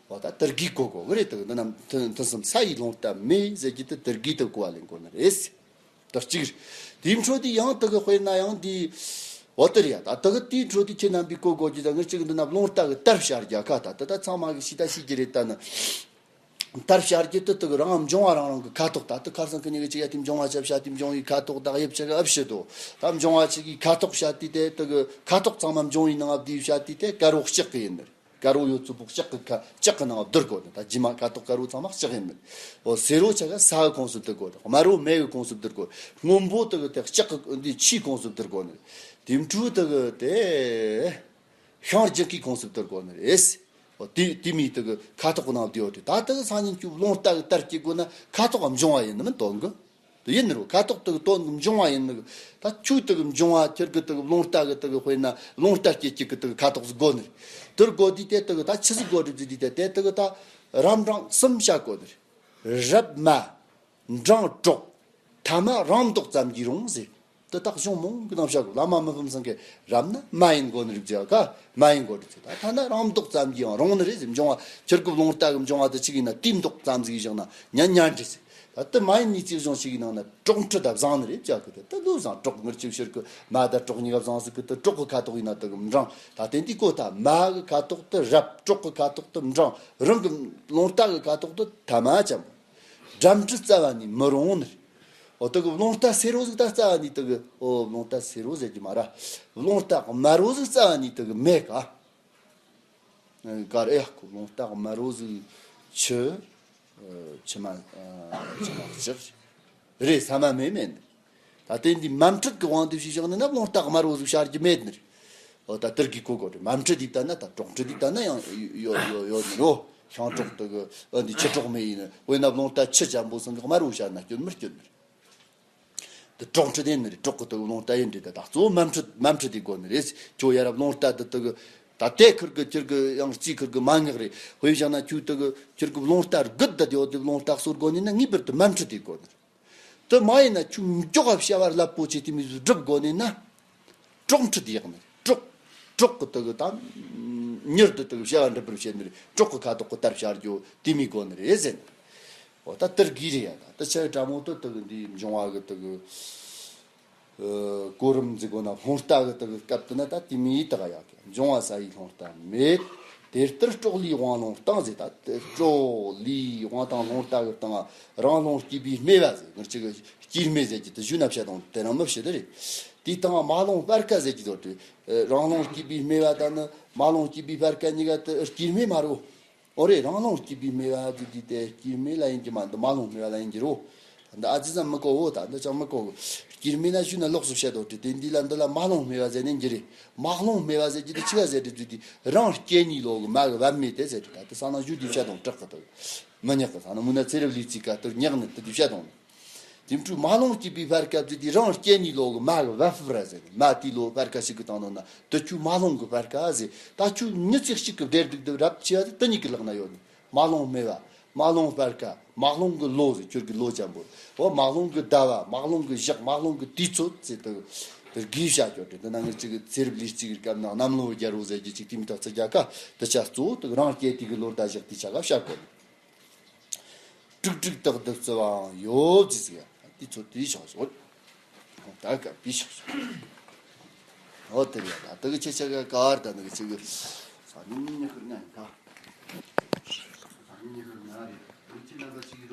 འོ་ད་དེར་གི་གོ་གོ་གི་རེད་དུ་འདི་རྣམས་ཐུན་ཐུན་སུམ་ས་ཡི་ལྷུང་ལྟ་མེད་ཟེར་གྱི་དུ་དེར་གི་དུ་གོ་བ་ལེན་གོ་ནི་རེད། དུ་གཅིག་དེའི་འཕྲོ་དེ་ཡང་དུ་གི་དཔེར་ན་ཡང་དེ་འོ་དེར་ཡ་ད་དུ་གི་དེའི་འཕྲོ་དེ་ཁྱེད་རྣམ་པའི་གོ་གོ་གྱི་ད་ངི་གཅིག་འདི་རྣམས་ལྷུང་ལྟ་གི་དར་བྱ་རྒྱ་ཁ་ད་དུ་ད་ཚང་མ་གི་ཤི་ད་ཤི་གྱི་རེད་ད་ནི། དར་བྱ་རྒྱུ་དུ་དུ་གི་རང་འབྱུང་བ་རང་རང་གི་ཁ་དོག་ད་དུ་ཁར་སང་གི་ནི་གི་ཅིག་ཡ་དེ་འབྱུང་བ་ཆ་བྱ་དེ་འབྱུང་བའི་ཁ་དོག་ད་དབྱིབས་ཆ་གི་ཨབ་ཤི་དོ་ད་འབྱུང་བ་ཆ་གི་ཁ་དོག་བྱ་དེ་དེ་དུ་གི་ཁ་དོག་ཚང་མ་འབྱུང་བའི་ནང་ཨབ་དེའི་བྱ་དེ་དེ་དཀར་བོ་ལྕགས་གི་ཡིན་ནི། དཀར་བོ་ཡོད་ཚོད་པོ་ལྕགས་ཀྱི་ཁ་ལྕགས་ཀྱི་ནང་བསྡུར་དགོས་ནི་ད་ཇི་མ་ཁ་དོག་དཀར་བོ་ཚང་མ་ལྕགས་ཡིན་ནི། འོ་སེར་བོ་ཆ་ག་ས་གི་ཁོངས་སུ་བསྡུར་དགོས་དམར་བོ་མེ་གི་ཁོངས་སུ་བསྡུར་དགོས་སྔོན་པོ་དུ་གི་དེ་ལྕགས་ཀྱི་འདི་ཆུའི་ཁོངས་སུ་བསྡུར་དགོས་ནི། དེ་འཕྲུལ་དུ་གི་དེ་ཤིང་ལྗང་ཁུའི་ཁོངས་སུ་བསྡུར་དགོས་ནི་རེད། འོ་དེ་དེ་མི་དུ་གི་ཁ་དོག་གི་ནང་བསྡུར་ཡོད་དེ་ད་དུ་གི་སང་ཉིན་ཁྱོད་ལྷུང་ལྟ་གི་དར་སྐྱེ་དགོས་ན་ཁ་དོག་ག་འབྱུང་བ་ཡིན་ནི་མིན་དོན་གི་དེ་ཡིན་ནི་རུ་ཁ་དོག་དེ་གི་དོན་གི་འབྱུང་བ་ཡིན་ནི་གི་ད་ཆུ་དེ་གི་འབྱུང་བ་ཁྱེར་གི་དེ་གི་རླུང་རྟ་གི་དེ་གི་དཔེར་ན་རླུང་རྟ་སྐྱེ་སྐྱེ་གི་དེ་གི་ཁ་དོག་ཟིག་དགོ་ནི་རེད། དེར་དགོ་དུས་དེ་དེ་གི་ད་ཆི་ཟིག་དགོ་རེད་ཟེར་དུས་དེ་དེ་དེ་གི་ད་རབ་འབྲིང་གསུམ་བྱ་དགོ་ནི་རེད། རབ་དམའ། འབྲིང་གྲོགས། ཐ་མ་རང་མདོག་ཙམ་གྱིས་རུང་ཟེར། དེ་དག་གཞུང་མང་གི་ནང་བཞག་གི་བླ་མ་མི་ཕམ་ཚང་གི་རབ་ན་དམའ་ཡིན་དགོ་ནི་རིགས་ཀྱི་ཀ་དམའ་ཡིན་དགོ་རིགས་ཀྱི་ད་ཐ་ན་རང་མདོག་ཙམ་གྱིས་ཡང་རུང་ནི་རེད་ཟེར། འབྱུང་བ་ཁྱེར་གི་རླུང་རྟ་གི་འབྱུང་བ་དེ་གཅིག་ཡིན་ན་དེའི་མདོག་ཙམ་ཟིག་བཞག་ན་ཉན་ཉན་འདྲི་ཟེར། ད་དེ་མ་ཡིན་ནི་ཅི་གཞུང་ཞིག་ཡིན་ནང་ན་གྲོགས་འཕྲི་ད་བཟང་ནི་རེད་ཀྱ་གི་དེ་དེ་ལོ་བཟང་གྲོགས་ངར་ཅིག་ཕྱིར་གི་མ་ད་གྲོགས་གཉིས་ཀ་བཟང་ཟིག་གི་དེ་གྲོགས་གི་ཁ་དོག་ཡིན་ན་དེ་གི་འབྲིང་ད་དེ་འདི་གོ་ད་མ་གི་ཁ་དོག་དེ་རབ་གྲོགས་གི་ཁ་དོག་དེ་འབྲིང་རང་གི་རླུང་རྟ་གི་ཁ་དོག་དེ་ཐ་མ་ཅམ། འགྲམ་འཕྲུལ་རྩ་བ་ནས་མི་རུང་ནི་རེད། འོ་དེ་གི་རླུང་རྟ་སེར་བོ་ཟིག་ད་རྩ་བ་ནས་དེ་གི་འོ་རླུང་རྟ་སེར་བོ་ཟེར་གྱི་མ་ར། རླུང་རྟ་དམར་བོ་ཟིག་རྩ་བ་ནས་དེ་གི་མེད་ཀ་ཨ། ག་རེ་ཡ་ཁོ་རླུང་རྟ་དམར་བོ་ཟིག་ཆུ། ཨ། ཆུ་མ། ཨ། ཆུ་མ་ལྕགས། རེད་ས་མ་མེད་མེད་ནི། ད་དེ་འདི་མམ་ཁྲིད་ཀྱི་དབང་དུ་བྱས་བཞག་ནི་ན་རླུང་རྟ་དམར་བོ་ཟིག་ཤར་རྒྱུ་མེད་ནི་རེད། འོ་ད་དེར་གི་གོ་གོ་རེད། མམ་ཁྲིད་འདི་ལྟ་ན་ད་གྲོགས་ཁྲིད་འདི་ལྟ་ན་ཡང་ཡོད་ཡོད་ཡོད་ནི་རོ། ཤིང་གྲོགས་དེ་གི་ཨ་འདི་ཆུ་གྲོགས་མེད་ཡིན་ནི། དཔེར་ན་རླུང་རྟ་ཆུ་ཅན་པོ་སང་གི་དམར་བོ་ཤར་ན་སྐྱོན་མི་སྐྱོན་ནི་རེད། འདི་གྲོགས་ཁྲིད་ཡིན་ནི་རེད། གྲོགས་གི་དེ་གི་རླུང་རྟ་ཡིན་རེད། ད་ད་གཙོ་བོ་མམ་ཁྲིད་མམ་ཁྲིད་དེ་དགོ་ནི་རེད། ཁྱོད་ཡ་རབས་རླུང་རྟ་འདི་དེ་གི་ད་དེ་ཁུར་གི་ཁྱེར་གི་ཡང་རྩིས་ཁུར་གི་མ་ངག་རེད། དཔེ་བཞག་ན་ཁྱོད་དེ་གི་ཁྱེར་གི་རླུང་རྟ་རྒུད་ད་དེ་འོ་དེ་རླུང་རྟ་གསོར་དགོ་ནི་ན་ངེས་པར་དུ་མམ་ཁྲིད་དེ་དགོ་ནི་རེད། དེ་མ་ཡིན་ན་ཁྱོད་མགྱོགས་བ་བྱ་བ་རླབས་པོ་ཆེ་དེ་མི་བཟོ་སྒྲུབ་དགོ་ནི་ན། གྲོགས་ཁྲིད་ཡག་ནི་གྲོགས། གྲོགས་གི་དེ་གི་ད། མྱུར་དུ་དེ་གི་བྱ་བ་འགྲུབ་པར་བྱེད་ནི་རེད། གྲོགས་གི་ཁ་དོག་གི་དར་ཤར་རྒྱུ་དེ་མི་དགོ་ནི་རེད་ཟེར་ནི། འོ་ད་དེར་གི་རེད་ཡ། ད་དེ་ཆ་གྲ་མོ་དེ་དེ་གི་འདི་འབྱུང་བ་གི་དེ་གི། ཨ། གོ་རིམ་འཛིན་དགོ་ན་རླུང་རྟ་གི་དེ་གི་སྐབས་དེ་ན་ད་དེ་མི་དག་ཡག་གི་འབྱུང་བ་ས་ཡི་རླུང་རྟ་མེད། དེ་ལྟར་གྲོགས་ལུས་དབང་རླུང་རྟིང་ཟེར། ད་དེ་གྲོགས་ལུས་དབང་དང་རླུང་རྟ་གི་སྟེང་རང་རླུང་སྐྱེས་པའི་སྨེ་བ་ཟེར། ངར་ཅིག་གི་སྐྱེས་སྨེ་ཟེར་གྱི་དེ་ཞུ་ན་བཤད་དང་དེ་རང་མི་བཤད་དེ་རེད། དེའི་སྟེང་མ་རླུང་སྤར་ཁ་ཟེར་གྱི་དོ་དེ། རང་རླུང་སྐྱེས་པའི་སྨེ་བ་ད་ནི་མ་རླུང་སྐྱེས་པའི་སྤར་ཁ་གཉིས་ཀ་དེ་སྐྱེས་སྨེ་མ་རོ། འོ་རེད། རང་རླུང་སྐྱེས་པའི་སྨེ་བ་དེ་དེ་དེ་སྐྱེས་སྨེ་ལ་ཡིན་གྱི་མ་འདི་མ་རླུང་སྨེ་བ་ལ་ཡིན་གྱི་རོ། འདི་ཨ་ཙི་ཙམ་མི་གོ་བོ་ད་འདི་ཅང་མི་གོ་གི། སྐྱེས་སྨེ་ན་ཞུ་ན་ལོགས་སུ་བཤད་དོ་དེ་དེ་འདི་ལ་འདི་ལ་མ་རླུང་སྨེ་བ་ཟེར་ནས་འགྱུར་རེད། མ་རླུང་སྨེ་བ་ཟེར་གྱི་དེ་ཆི་བ་ཟེར་དེ་དེ་རང་སྐྱེས་གཉིས་ལོ་གི་མ་གི་བབ་མེད་དེ་ཟེར་དེ་ད་དེ་ས་ན་ཞུ་དེ་བཤད་དང་སྐྲག་གི་དོ། མི་ཉག་གི་ས་ན་མུ་ན་ཚེ་རབས་ལས་ཚིག་ག་དུར་ཉག་ནི་དུ་དུ་བཤད་དང་ནི། དེ་འཕྲུལ་མ་ལོང་སྐྱེས་པའི་བར་སྐབས་ཀྱི་དེ་རང་སྐྱེས་ནི་ལོ་གི་མ་གི་བ་ཕུབ་ར་ཟེར་ནི་མ་དེ་ལོ་བར་ཁ་ཞིག་གི་དང་ནོ་ན་དུ་ཆུ་མ་ལོང་གི་བར་ཁ་ཟེར། ད་ཆུ་མྱི་ཚེག་ཞིག་གི་བདེར་སྡུག་དུ་རབ་ཆེ་བ་དེ་དུ་ཉིད་ཀྱི་ལག་ན་ཡོད་ནི། མ་ལོང་སྨེ་བ། མ་ལོང་བར་ཁ། མ་ལོང་གི་ལོ་ཟེར་ཁྱོད་ཀྱི་ལོ་ཅན་པོ། འོ་མ་ལོང་གི་ཟླ་བ། མ་ལོང་གི་ཞག། མ་ལོང་གི་དུས་ཚོད་ཟེར་དུ་དུ་དགེ་བཤད་ཀྱོད་དེ་འདི་ན་ངེད་ཅིག་གི་ཚེ་རབས་ལས་ཅིག་གི་སྐབས་ན་གནམ་ལོ་བརྒྱ་རོ་ཟེར་གྱི་ཅིག་དེ་མི་ཐག་ཚ་རྒྱ་ཁ་དུ་ཆ་གཙོ་བོ་དུ་རང་སྐྱེས་དུས་ཀྱི་ལོ་ཟླ་ཞག་དུས་ཆ་ག་བཤད་དགོས། དཀྲུག་དཀྲུག་ཏག་ཏག་བརྩི་བའང་ཡོད་ཟེར་ཟེར་ཡ། དེ་ཚོ་དེའི་ཕྱོགས་སོ། ད་ག་པི་ཕྱོགས་སོ། ཨོ་དེ་རེད་ད། དེ་གི་ཆེ་ཆ་ག་ག་བར་ད་ནི་གི་ཆེ་གི་ས་ཉིན་ཉི་ཤུ་ན་ཡིན་ད། ས་ཉིན་ཉི་ཤུ་ན་རེད། དེ་ཆེ་ན་ད་ཆེ་གི